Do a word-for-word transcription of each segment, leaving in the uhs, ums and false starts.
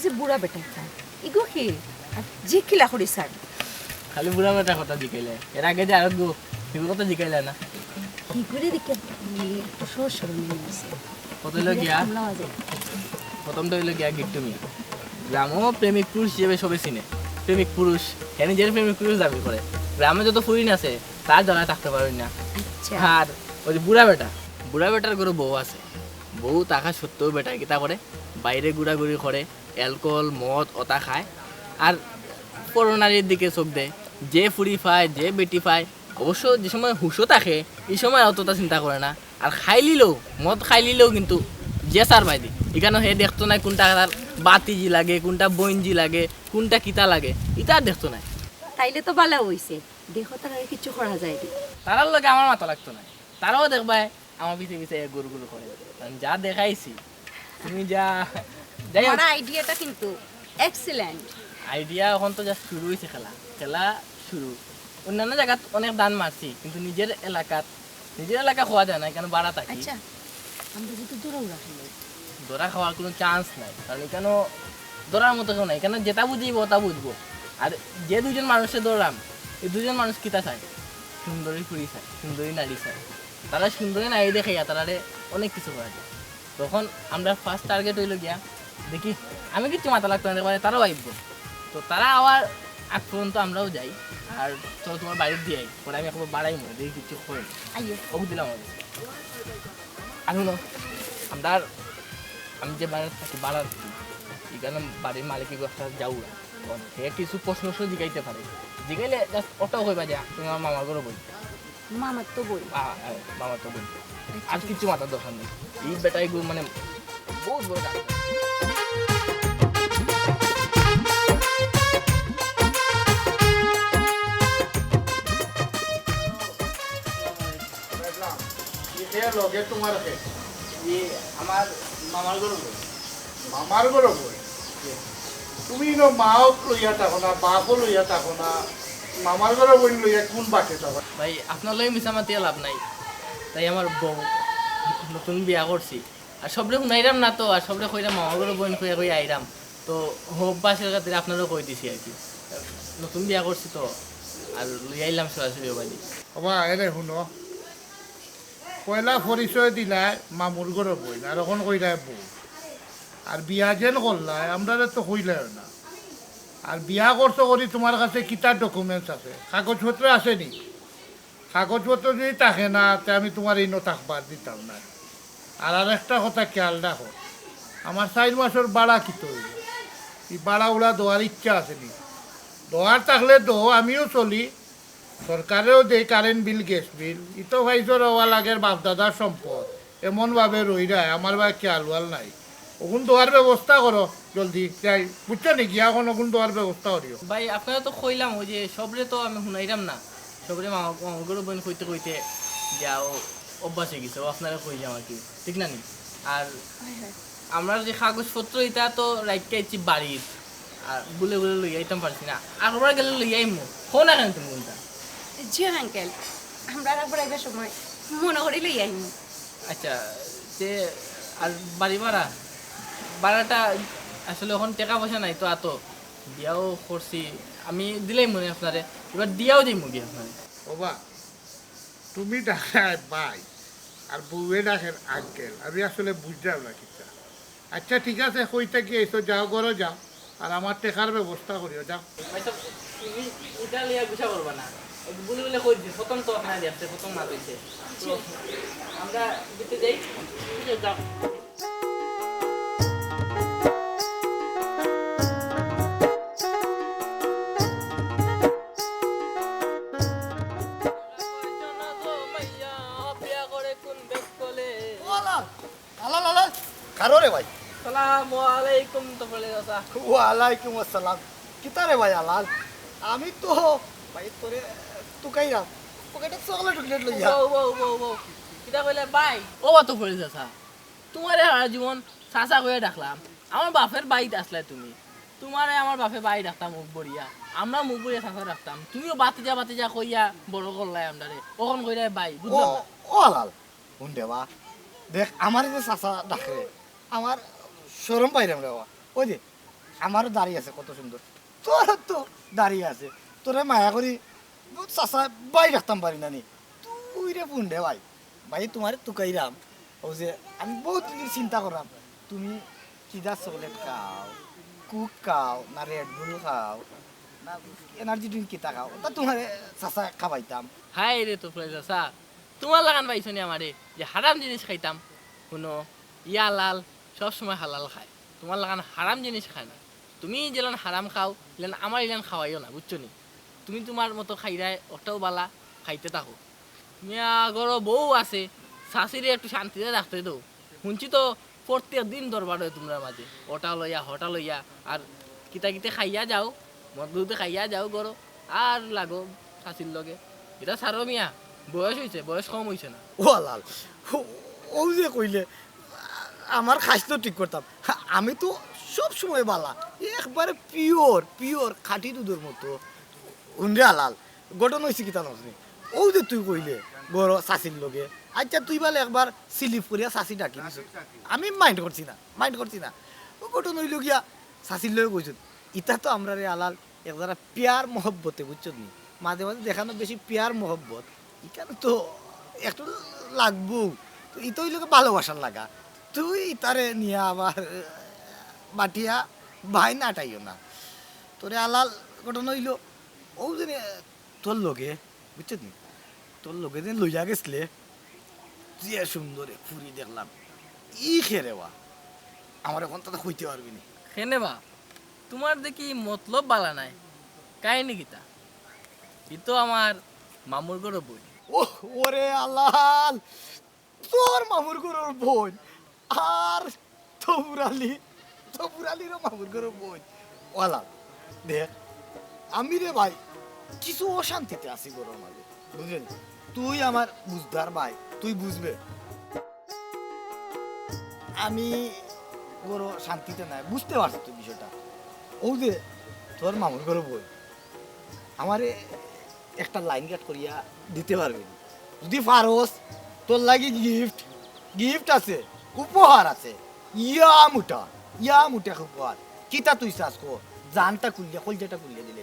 যে বুড়া বেটা একটা, ইগু কি? আর যে কিলা করি স্যার? খালি বুড়া বেটার কথা জিকাইলে, এর আগে যে আরো গো, সেগুলো কথা জিকাইলে না। কি করে দেখে একটু সহজ সরল মনে হয়েছে। কত হইলো গিয়া? হামলা হয়ে যায়। প্রথমটা হইলো গিয়া গিট্টু মিয়া। গ্রামও প্রেমিক পুরুষ হিসেবে সবে চিনে। প্রেমিক পুরুষ, হ্যাঁ, নিজের প্রেমিক পুরুষ দাবি করে। গ্রামে যত ফুরিন আছে, তার জ্বালায় থাকতে পারবি না। আচ্ছা। আর ওই যে বুড়া বেটা, বুড়া বেটার ঘরে বউ আছে। বউ থাকা সত্ত্বেও বেটা কিতা করে? বাইরে ঘুরাঘুরি করে, অ্যালকোহল, মদ, ওতা খায়। আর পরনারীর দিকে চোখ দেয়। যে ফুরি পায়, যে বেটি পায়, অবশ্য যে সময় হুশও থাকে, এই সময় অতটা চিন্তা করে না। আর খাইলিলেও, মদ খাইলিলেও কিন্তু যে সার বাইদি, এখানে হে দেখতো নাই কোনটা তার বাতিজি লাগে, কোনটা বইনজি লাগে, কোনটা কিতা লাগে, ইতা আর দেখতো নাই। তাইলে তো ভালা হইছে, দেখো তার আর কিছু করা যায় নি। তারার লগে আমার মাথা লাগতো নাই, তারাও দেখবায় আমার পিছে পিছে গুরু গুরু করে। কারণ যা দেখাইছি, তুমি যা, যাই হোক, আমার আইডিয়াটা কিন্তু এক্সিলেন্ট। আইডিয়া এখন তো জাস্ট শুরু হয়েছে খেলা, খেলা শুরু। অন্যান্য জায়গাত অনেক দান মারছি, কিন্তু নিজের এলাকাত, নিজের এলাকা খোয়া যায় না, কেন বাড়া থাকি। আচ্ছা, আমরা যদি দৌড়াউড়া খেলে, ধরা খাওয়ার কোনো চান্স নাই, কারণ এখানে ধরার মতো কেউ নাই। এখানে যেটা বুঝিব ওটা বুঝবো। আর যে দুজন মানুষে ধরলাম, এই দুজন মানুষ কিতা চায়? সুন্দরী ফুরি চায়, সুন্দরী নারী চায়। তারা সুন্দরী নারী দেখে তারারে অনেক কিছু করা যায়। তখন আমরা ফার্স্ট টার্গেট হইল গিয়া, দেখি, আমি কিচ্ছু মাথা লাগতো না, দেখবারে তারাও আইব। তো তারা আওয়ার আগ পর্যন্ত আমরাও যাই। আর চলো, তোমার বাড়ির দিয়াই, পরে আমি একবার বাড়াই মনে দেখি কিচ্ছু হয়। আইয়ে। ওকে দিলাম। আর হুনো, আমরা, আমি যে বাড়িত থাকি, বাড়ার, এখানে বাড়ির মালিক এগু একটা যাউরা। হে কিছু প্রশ্ন উশ্ন জিগাইতে পারে। জিগাইলে জাস্ট ওটাও কইবা যে তুমি আমার মামার ঘরো বই। মামার তো বই। আ, আ, মামার তো বই। আর কিচ্ছু মাথার দরকার নেই। এই বেটা এগু মানে বহুত বড় ডাক্তার। ইতে লগে তোমার কে? জি, আমার মামার ঘরো বই। মামার ঘরো বই? তুমি ইনো মাও লইয়া থাকো না, বাপও লইয়া থাকো না, মামার ঘরো বই লইয়া কোন বাটে থাকো? ভাই, আপনার লগে মিছা মাতিয়া লাভ নাই। তাই আমার বউ, নতুন বিয়া করছি। আর সবরে হুনাইরাম না তো, আর সবরে কইরাম মামার ঘরো বই কইয়া কইয়া আইরাম। তো অভ্যাসের খাতিরে আপনারেও কই দিছি আর কি। নতুন বিয়া করছি তো, আর লইয়া আইলাম সরাসরি ও বাড়ি। বাবা, এরে হুনো, পয়লা পরিচয় দিলায় মামুর ঘরো বই, আর অখন কইরায় বউ। আর বিয়া যেন করলায়, আমরারে তো কইলায় না। আর বিয়া করছো করি তোমার কাছে কিতা ডকুমেন্টস আছে? কাগজপত্র আছে নি? কাগজপত্র যদি থাকে না, তে আমি তোমার ইনো থাকবার দিতাম না। আর আরেকটা কথা খেয়াল রাখো, আমার চাইর মাসর ভাড়া কিতা অইবো? ই ভাড়া উড়া দেওয়ার ইচ্ছা আছে নি? দেওয়ার থাকলে দেও, আমিও চলি, সরকারেও দেই কারেন্ট বিল, গ্যাস বিল, ইতো পাইছো রে ওবা, লাগের বাপ দাদার সম্পদ, এমন ভাবে রইরায়, আমার বা খেয়াল ওয়াল নাই। অগুন দেওয়ার ব্যবস্থা করো জলদি, যাই, বুঝছো নি? গিয়া অখন অগুন দেওয়ার ব্যবস্থা করিও। ভাই, আপনারে তো কইলাম, ওই যে সবরে তো আমি হুনাইরাম না, সবরে মামা, মামার ঘরো বই কইতে কইতে গিয়া ও অভ্যাস হয়ে গেছে, ও আপনারে কইলাম আর কি, ঠিক না নি? আর আমরার যে কাগজপত্র, ইতা তো রাখিয়া আইছি বাড়িত, আর বুলে বুলে লইয়া আইতাম পারছি না, আর ওরা গেলে লইয়া আইমু। কও না কেন তুমি কোনটা? জি আঙ্কেল, আমরা আর একবার আইবার সময় মনো করি লইয়া আইমু। আচ্ছা, তে আর বাড়ি ভাড়া, ভাড়াটা আসলে অখন টেকা পয়সা নাই তো, আতো বিয়াও করছি, আমি দিলাইমু নে আপনারে, এবার দিয়াও দিমু গিয়া আপনারে। ওবা, তুমি ডাকায় ভাই, আর বউয়ে ডাকের আঙ্কেল, আমি আসলে বুঝলাম না কিতা। আচ্ছা, ঠিক আছে, কই থাকি আইছো, যাও, ঘরো যাও, আর আমার টেকার ব্যবস্থা করিও, যাও। ভাই সাহেব, তুমি ইটা লইয়া গুছা করবা না। বুলে বুলে কই দিছি, প্রথম তো আপনার দেখছে, প্রথম মাত হইছে। তো আমরা দিতে যাই। ঠিক আছে, যাও। আলাল, আলাল, আলাল। কারো রে ভাই? সালামু আলাইকুম তফাইল চাচা। ওয়ালাইকুম আসসালাম। কিতা রে ভাই আলাল? আমি তো ভাই তোরে তুকাইরাম। পকেটে চকলেট টকলেট লইয়া। বউ, বউ, বউ, বউ। কিতা কইলে ভাই? ও বা তফাইল চাচা, তোমারে সারা জীবন চাচা কইয়া ডাকলাম। আমার বাপের বাড়িত আসলে তুমি। তোমারে আমার বাপে ভাই ডাকতাম মুখ ভরিয়া। আমরা মুখ ভরিয়া চাচা ডাকতাম। তুমিও বাতিজা বাতিজা কইয়া বড় করলায় আমরারে। অখন কইরায় ভাই, ও, বুঝলাম না। ও আলাল। হুন রে বা। দেখ, আমারে যে চাচা ডাকে, আমার শরম পাইরাম রে বা। ওই যে, আমারও দাড়ি আছে কত সুন্দর, তোর তো দাড়ি আছে, তোরে মায়া করি চাচা ভাই রাখতাম পারি না নি। তুই রে পুন্ডে ভাই, ভাই তুমারে তুকাইরাম। অউ যে আমি বউত দিন চিন্তা করলাম, তুমি কিতা চকলেট খাও, কোক খাও, না রেড বুল খাও, না এনার্জি ড্রিঙ্ক কিতা খাও, তা তুমারে চাচা খাবাইতাম। হায় রে তো চাচা, তুমার লাখান পাইছো নি আমারে যে হারাম জিনিস খাইতাম? হুনো, ইয়া লাল সব সময় হালাল খায়, তুমার লাখান হারাম জিনিস খায় না। তুমি যেলান হারাম খাও, ইলান আমার ইলান খাওয়াইও না, বুঝছো নি? তুমি তুমার মতো খাইরায়, ওটাও বালা, খাইতে থাকো। মিয়া, ঘরো বউ আছে, চাচিরে একটু শান্তিতে থাকতে দেও। হুনছি তো প্রত্যেক দিন দরবার অয় তুমরার মাঝে, ওটা লইয়া, হটা লইয়া, আর কিতা কিতা খাইয়া যাও, মদ দুধ খাইয়া যাও ঘরো, আর লাগো চাচির লগে। ইতা ছাড়ো মিয়া, বয়স অইছে, বয়স কম অইছে না। ও লাল, ও, অউ যে কইলে, আমার খাইছ তো ঠিক করতাম। আমি তো সব সময় বালা, একবারে পিওর, পিওর খাঁটি দুধর মতো। হুনরে আলাল, ঘটনা অইছে কিতা জানোস নি? অউ যে তুই কইলে, ঘরো চাচির লগে, আইচ্ছা তুই বালে একবার স্লিপ করিয়া চাচি ডাকি দিছস, আমি মাইন্ড করছি না, মাইন্ড করছি না। অউ ঘটনা অইলো গিয়া, চাচির লগে কইছস, ইতা তো আমরারে আলাল একজারা পিয়ার মহব্বতে, বুঝছস নি? মাঝে মাঝে দেখানো বেশি পিয়ার মহব্বত, ইখান তো একটু লাগবো। তো ইতা অইলো গিয়া ভালোবাসার লাগা। তুই ইতারে নিয়া আবার বাটিয়া ভাই নাটাইও না। তোরে আলাল ঘটনা অইলো, অউ যে তোর লগে, বুঝছস নি? তোর লগে যে লইয়া গেছলে, যে সুন্দর এক ফুরি দেখলাম, ই কে রে বা? আমার অখন তাতে কইতে পারবি নি। কেনে বা? তুমার দেখি মতলব বালা নাই, কাহিনী কিতা? ই তো আমার মামুর ঘরর বইন। ও, ওরে আলাল, তোর মামুর ঘরর বইন আর তবুর আলী, তবুর আলীরও মামুর ঘরর বইন। ও আলাল, দেখ, আমি রে ভাই কিছু অশান্তিতে আছি ঘরর মাঝে, বুঝছস নি? তুই আমার বুঝদার ভাই, তুই বুঝবে। আমি ঘরো শান্তিতে নাই, বুঝতে পারছস তো বিষয়টা। অউ যে তোর মামুর ঘরর বইন, আমারে একটা লাইন কাট করিয়া দিতে পারবি নি? যুদি পারস, তোর লাগি গিফট, গিফট আছে, উপহার আছে, ইয়া মুটা, ইয়া মুটা উপহার। কিতা তুই চাস ক? জানটা খুলিয়া, কলজাটা খুলিয়া দিলে।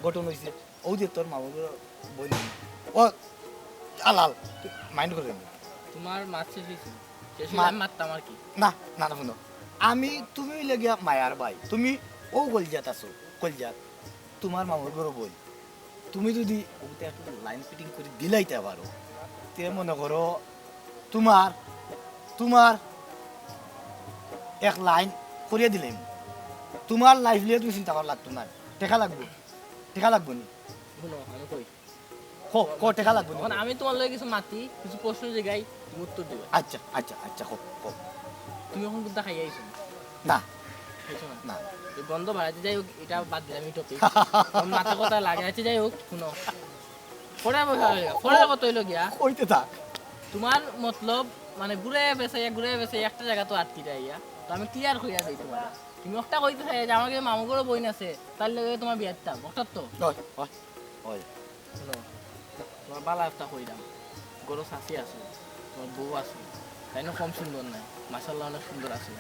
ঘটনা অইছে, অউ যে তোর মামুর বইন, ও আলাল, মাইন্ড করে নি। তুমার মাত শেষ অইছে? শেষ অইলে মা- আমি মাততাম আর কি। না, না, না, হুনো। আমি, তুমি অইলে গিয়া মায়ার ভাই, তুমি অউ কলজাত আছো, কলজাত। তুমার মামুর ঘরর বইন, তুমি যুদি অগুতে একটু লাইন ফিটিং করি দিলাইতা পারো, তে মনে করো তুমার, তুমার এক লাইন করিয়া দিলাইমু। তুমার লাইফ লইয়া তুমি চিন্তা করা লাগতো না। টেকা লাগবো, টেকা লাগবো নি? হুনো, আমি কই। ক, ক, টেকা লাগবো নি? অখন আমি তুমার লগে কিছু মাতি, কিছু প্রশ্ন জিগাই, তুমি উত্তর দিবা। আইচ্ছা, আইচ্ছা, আইচ্ছা, ক, ক। তুমি অখন কুন্তা খাইয়া আইছো নি? না। খাইছো না? না। এই গন্ধ বাড়াইতে যাই হোক, ইটা বাদ দিলাম, এই টপিক। মাথা কথা লাগে। আইচ্ছা, যাই হোক, হুনো। পরে বসা অইলো, পরে কত অইলো গিয়া? কইতে থাক। তুমার মতলব, মানে, ঘুরে বেসাইয়া, ঘুরে বেসাইয়া একটা জাগাত আটকি যাইয়া। তো আমি ক্লিয়ার করিয়া দেই তুমারে। তুমি একটা কইতে চাইরায় যে আমার মামুর ঘরর বইন আছে, তার লগে তুমার বিয়া দিতাম, অটাত তো? অয়, অয়, অয়। হুনো, তুমার বালা একটা কইরাম, ঘরো চাচি আছে, তুমার বউ আছে, তাইন কম সুন্দর নায়, মাশাআল্লাহ অনেক সুন্দর আছে।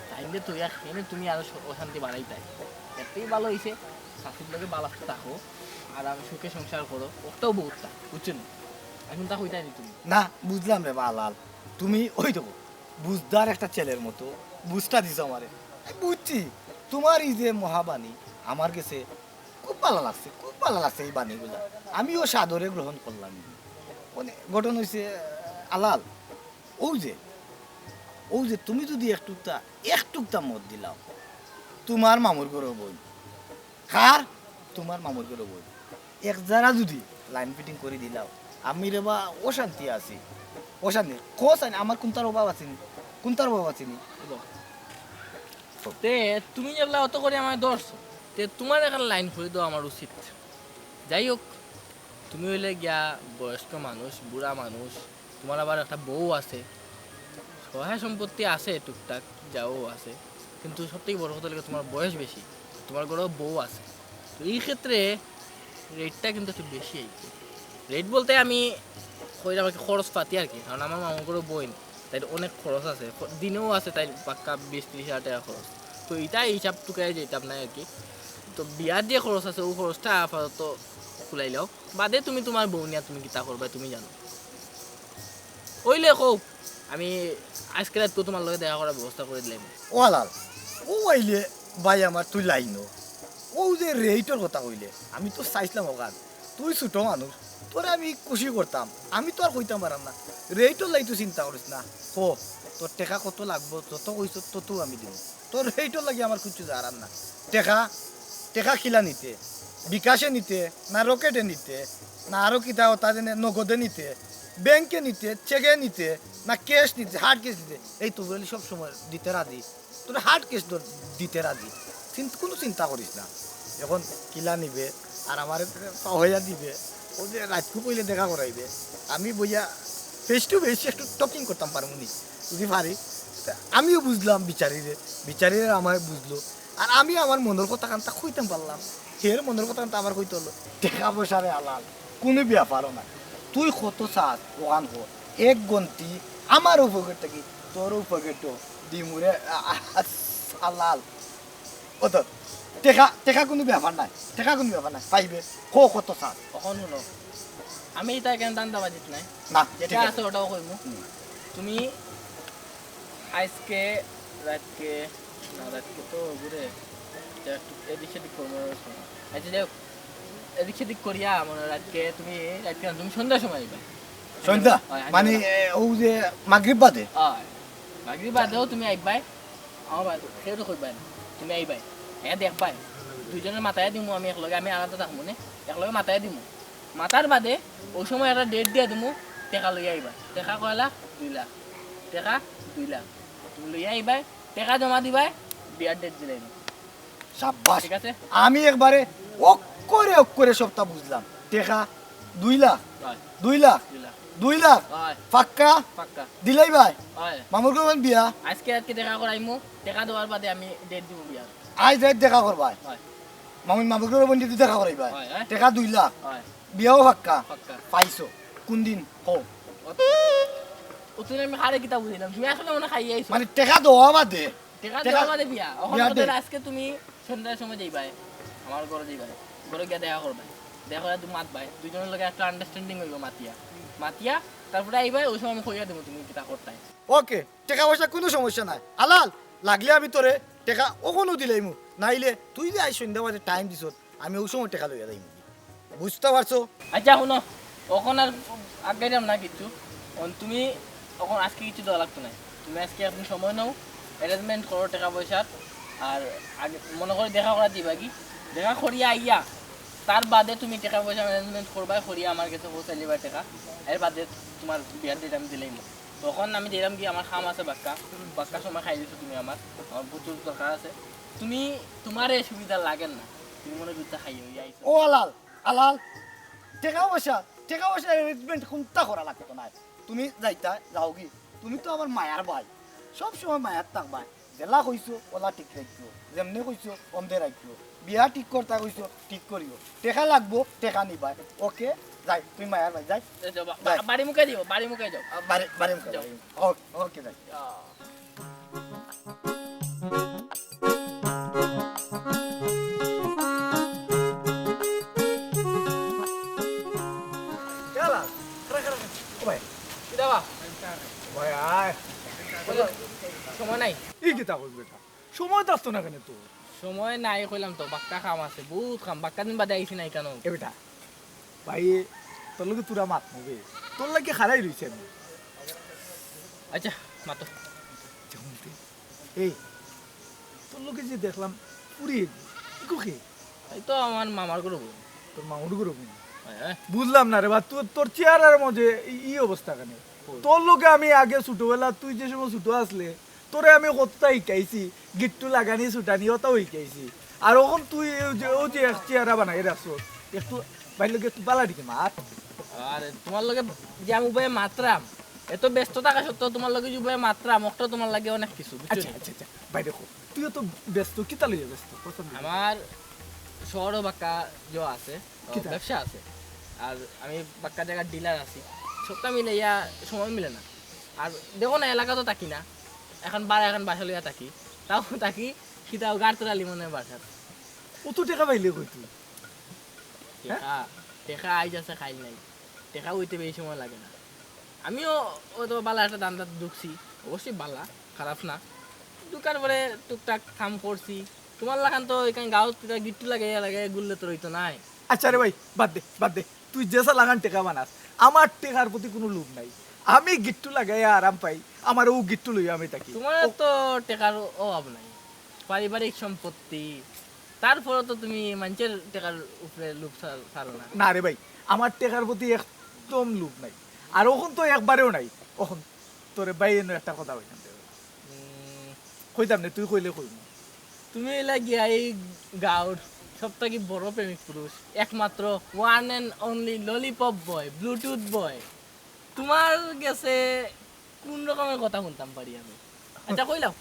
তাইনরে থইয়া কেনে তুমি আরো স-, অশান্তি বাড়াইতায়? এর থাকি ভালা অইছে, চাচির লগে বালা থাকো, আর আমি সুখে সংসার করো, অটাউ বউততা, বুঝছো নি? অখন তা কইতায় নি তুমি? না, বুঝলাম রে বা আলাল, তুমি অউ দেখো, বুঝদার একটা ছেলের মতো বুঝটা দিছো আমারে। আমি বুঝছি, তুমার ই যে মহাবাণী আমার গেছে খুব বালা লাগছে, খুব বালা লাগছে ই বাণীগুলা। আমিও সাদরে গ্রহণ করলাম। মানে, ঘটনা অইছে, আলাল, অউ যে, অউ যে তুমি যুদি একটুকটা, একটুকটা মত দিলাও, তুমার মামুর ঘরর বইন, কার? তুমার মামুর ঘরর বইন, এক জারা যুদি লাইন ফিটিং করি দিলাও, আমি রে বা অশান্তি আছি, অশান্তি। কও চাইন, আমার কুন্তার অভাব আছে নি? কুন্তার অভাব আছে নি? তে তুমি যেবলা অত করি আমারে ধরছো, তে তুমার একখান লাইন করি দেওয়া আমার উচিত। যাই হোক, তুমি অইলে গিয়া বয়স্ক মানুষ, বুড়া মানুষ, তুমার আবার একটা বউ আছে, সহায় সম্পত্তি আছে টুকটাক, যাও আছে, কিন্তু সব থাকি বড় কথা অইলো তুমার বয়স বেশি, তুমার ঘরো বউ আছে। তো ই ক্ষেত্রে রেটটা কিন্তু একটু বেশি অইবো। রেট বলতে আমি কইরাম আর কি, খরচপাতি আর কি, কারণ আমার মামুর ঘরর বইন, তাইর অনেক খরচ আছে, খ-, দিনেও আছে তাইর পাক্কা বিশ তিরিশ হাজার টেকা খরচ। তো ইটা হিসাব টুকাই যাইতাম না আর কি। তো বিয়ার যে খরচ আছে, অউ খরচটা আপাতত কুলাইলাও, বাদে তুমি তুমার বউ নিয়া তুমি কিতা করবায় তুমি জানো। অইলে কও, আমি আইজকে রাইতকু তুমার লগে দেখা করার ব্যবস্থা করি দিলাম। ও আলাল, অউ আইলে ভাই আমার তুই লাইনো। অউ যে রেটর কথা কইলে, আমি তো চাইছলাম অখান, তুই ছুটো মানুষ, তোরে আমি খুশি করতাম, আমি তো আর কইতাম পারাম না। রেটর লাগি তুই চিন্তা করিস না। ক, তোর টেকা কত লাগবো, যত কইছস তত আমি দিমু। তোর রেটর লাগি আমার কিচ্ছু যার আর না। টেকা, টেকা কিলা নিতে, বিকাশে নিতে, না রকেটে নিতে, না আরো কিতা অতা যেনে নগদে নিতে, ব্যাংকে নিতে, চেকে নিতে, না ক্যাশ নিতে, হার্ড ক্যাশ নিতে, এই তো বলি সব সময় দিতে রাজি। তোরে হার্ড ক্যাশ দিতে রাজি, চিন্ত-, কুনু চিন্তা করিস না। অখন কিলা নিবে, আর আমারে পাওয়াইয়া দিবে, অউ যে রাইতকু কইলে দেখা করাইবে, আমি বইয়া face to face একটু টকিং করতাম পারমুনি, যদি পারি। তা আমিও বুঝলাম বিচারিরে, বিচারিরে আমায় বুঝলো, আর আমি আমার মনর কথাখানতা কইতাম পারলাম, হের মনর কথাখানতা আমার কইতে অইলো। টেকা পয়সারে আলাল, কুনু ব্যাপারও না। তুই কত চাস অখান ক, এক গন্তি আমারও পকেট থাকি তোরও পকেটো দিমুরে, আ-, আ-, আ-, আলাল। ও তো, টেকা, টেকা কুনু ব্যাপার নায়, টেকা কুনু ব্যাপার নায়, পাইবে। ক কত চাস? অখন হুনো, আমি ইতা কেন ধান্দাবাজিত নাই, না, যেটা ঠিক আছে। আছে অটাও কইমু। হুম। তুমি আইজকে রাইতকে, না, রাইতকে তো ঘুরে, যা একটু এদিক সেদিক করমু। আচ্ছা, যাই হোক, এদিক সেদিক করিয়া মনে হয় রাইতকে তুমি, রাইতকে না, তুমি সন্ধ্যার সময় আইবা। সন্ধ্যা? অয়, আমি মানে, বললাম। এ, অউ যে মাগরিব বাদে? অয়, মাগরিব বাদেও তুমি আইবায়। আমার বাড়ি, কেউরে কইবায় না। তুমি আইবায়। হ্যাঁ, দেখবায়। দুইজনরে মাতাইয়া দিমু আমি একলগে, আমি আলাদা থাকমু নে। একলগে মাতাইয়া দিমু। মাতার বাদে অউ সময় একটা ডেট দিয়া দিমু, টেকা লইয়া আইবায়। টেকা কয় লাখ? দুই লাখ। টেকা দুই লাখ। তুমি লইয়া আইবায়, টেকা জমা দিবায়, বিয়ার ডেট দিলাইমু। সাব্বাস। ঠিক আছে? আমি একবারে অক্ষরে অক্ষরে সবটা বুঝলাম। টেকা দুই লাখ। অয়। দুই লাখ। দুই লাখ। দুই লাখ। অয়। পাক্কা? পাক্কা। দিলাইবায়? অয়। মামুর ঘরো বিয়া? আইজকে রাইতকে দেখা করাইমু, দেখা দেওয়ার বাদে আমি ডেট দিমু বিয়ার। আইজ রাইত দেখা করবায়? অয়। মামুর, মামুর ঘরো বন্ধু দেখা করাইবায়? অয়, অয়। টেকা দুই লাখ? অয়। বিয়াও পাক্কা? পাক্কা। পাইছো? কুন দিন? কও। অত-, অতদিন আমি কারে কিতা বুঝাইলাম? তুমি আসলে মনে খাইয়া আইছো। মানে টেকা দেওয়া বাদে? টেকা টেকা দেওয়া বাদে বিয়া। অখন বিয়া তো দে। তাইলে আইজকে তুমি সন্ধ্যার সময় যাইবায়, আমার ঘরো যাইবায়, ঘরো গিয়া দেখা করবায়, দেখা করিয়া তুমি মাতবায়, দুইজনর লগে একটা understanding অইবো মাতিয়া, মাতিয়া তারপরে আইবায়, অউ সময় আমি কইয়া দিমু তুমি কিতা করতায়। ওকে, টেকা পয়সা কুনু সমস্যা নাই আলাল, লাগলে আমি তোরে টেকা অখনউ দিলাইমু, নাইলে তুই যে আইজ সন্ধ্যাবাদে টাইম দিছস, আমি অউ সময় টেকা লইয়া যাইমু। বুঝতা পারছো? আচ্ছা, হুনো, অখন আর আগাইরাম না কিচ্ছু। অখন তুমি, অখন আইজকে কিচ্ছু দেওয়া লাগতো নায়। তুমি আইজকে অখন সময় নেও, arrangement করো টেকা পয়সার। আর আগে মনো করি দেখা করাত যাইবায়গি, দেখা করিয়া আইয়া, তার বাদে তুমি টেকা পয়সা arrangement করবায়, করিয়া আমার গেছে পৌঁছাই দিবায় টেকা। এর বাদে তুমার বিয়ার ডেট আমি দিলাইমু। অখন আমি যাইরামগি, আমার কাম আছে বাক্কা, বাক্কা সময় খাই দিছো তুমি আমার, আমার প্রচুর দরকার আছে। তুমি, তুমার এই সুবিধা লাগের না, তুমি মনে করছো খাই অইয়া আইছো। ও আলাল, আলাল, টেকা পয়সা, টেকা পয়সা arrangement কুনতা করা লাগতো নায়। তুমি যাইতায়, যাওগি। তুমি তো আমার মায়ার ভাই, সব সময় মায়াত থাকবায়। যেলা কইছো, অলা ঠিক রাখিও। যেমনে কইছো, অমনে রাখিও। বিয়া ঠিক করতা কইছো, ঠিক করিও। টেকা লাগবো, টেকা নিবায়। ওকে, যাই, তুমি মায়ার ভাই, যাই। এই যাও, বা-, যাই। বা-, বাড়ি মুখে দিও, বাড়ি মুখে যাও। আ, বাড়ি, বাড়ি মুখে, যাও। বাড়ি মুখে। ওকে, ওকে, যাই। যাও। ইয়ালা, খাড়া, খাড়া, খাড়া। ও ভাই। কিতা বা? ভাই, আয়। বলো, সময় নাই। ই কিতা কইছ বেটা? সময় থাকতো না কেনে তোর? সময় নাই কইলাম তো, বাক্কা কাম আছে, বউত কাম। বাক্কা দিন বাদে আইছি না ইকানো। এ বেটা, ভাই, তোর লগে থুড়া মাতমু বে। তোর লাগি খাড়াই রইছি আমি। আচ্ছা, মাতো। আচ্ছা, হুনতে। এই, তোর লগে যে দেখলাম ফুরি, ইগু কে? এই তো আমার মামার ঘরর বইন। তোর মামুর ঘরর বইন? হ্যাঁ, হ্যাঁ। বুঝলাম না রে বা, তোর, তোর চেহারার মাঝে ই, ই অবস্থা কেনে? কই? তোর লগে আমি আগে ছোটবেলা, তুই যে সময় ছোট আছলে, তোরে আমি কততা শিখাইছি, গিট্টু লাগানি, ছুটানি, অতাও শিখাইছি। আর অখন তুই অউ যে, অউ যে এক চেহারা বানাই রাখছস, একটু ভাইর লগে একটু বালা দিকে মাত। আরে, তুমার লগে যে আমি উবায় মাতরাম, এত ব্যস্ত থাকা সত্ত্বেও তুমার লগে যে উবায় মাতরাম, অকটা তুমার লাগি অনেক কিছু, বুঝছো আচ্ছা, নি? আচ্ছা, আচ্ছা। ভাই দেখো, তুইও তো ব্যস্ত, কিতা লইয়া ব্যস্ত? কসম দিয়া। আমার শহরো বাক্কা যে আছে, কিতা? ব্যবসা আছে। আর আমি বাক্কা জাগার dealer আছি। সবটা মিলাইয়া সময় মিলে না। আর দেখো না, এলাকাত তো থাকি না। অখন ভাড়া, অখন বাসা লইয়া থাকি। তাও থাকি কিতা গাড়তলা লিমনের বাসাত। অত টেকা পাইলে কই তুই? টেকা, টেকা আইজ আছে, কাইল নাই। টেকা অইতে বেশি সময় লাগে না। আমিও অত বালা একটা ধান্দাত ঢুকছি, অবশ্যই বালা, খারাপ না। ঢুকার পরে টুকটাক কাম করছি। তুমার লাখান তো ইখান গাঁওত কিতা গিট্টু লাগাইয়া লাগাইয়া ঘুরলে তো অইতো নায়। আচ্ছা রে ভাই, বাদ দে, বাদ দে। তুই যেছা লাখান টেকা বানাস, আমার টেকার প্রতি কুনু লোভ নাই। আমি গিট্টু লাগাইয়া আরাম পাই, আমার অউ গিট্টু লইয়া আমি থাকি। তুমার তো টেকার অভাব নাই, পারিবারিক সম্পত্তি, তারপরও তো তুমি মানষর টেকার উপরে লোভ ছা-, ছাড়ো না। না রে ভাই, আমার টেকার প্রতি একদম লোভ নাই। আর অখন তো একবারেও নাই। অখন তোরে ভাই এনো একটা কথা কইতাম রে ভাই। উম। কইতাম নে, তুই কইলে কইমু। তুমি অইলা গিয়া এই গাঁওর সব থাকি বড় প্রেমিক পুরুষ, একমাত্র one and only lollipop boy, Bluetooth boy। তুমার গেছে কুন রকমের কথা হুনতাম পারি আমি? আচ্ছা, কইলাও।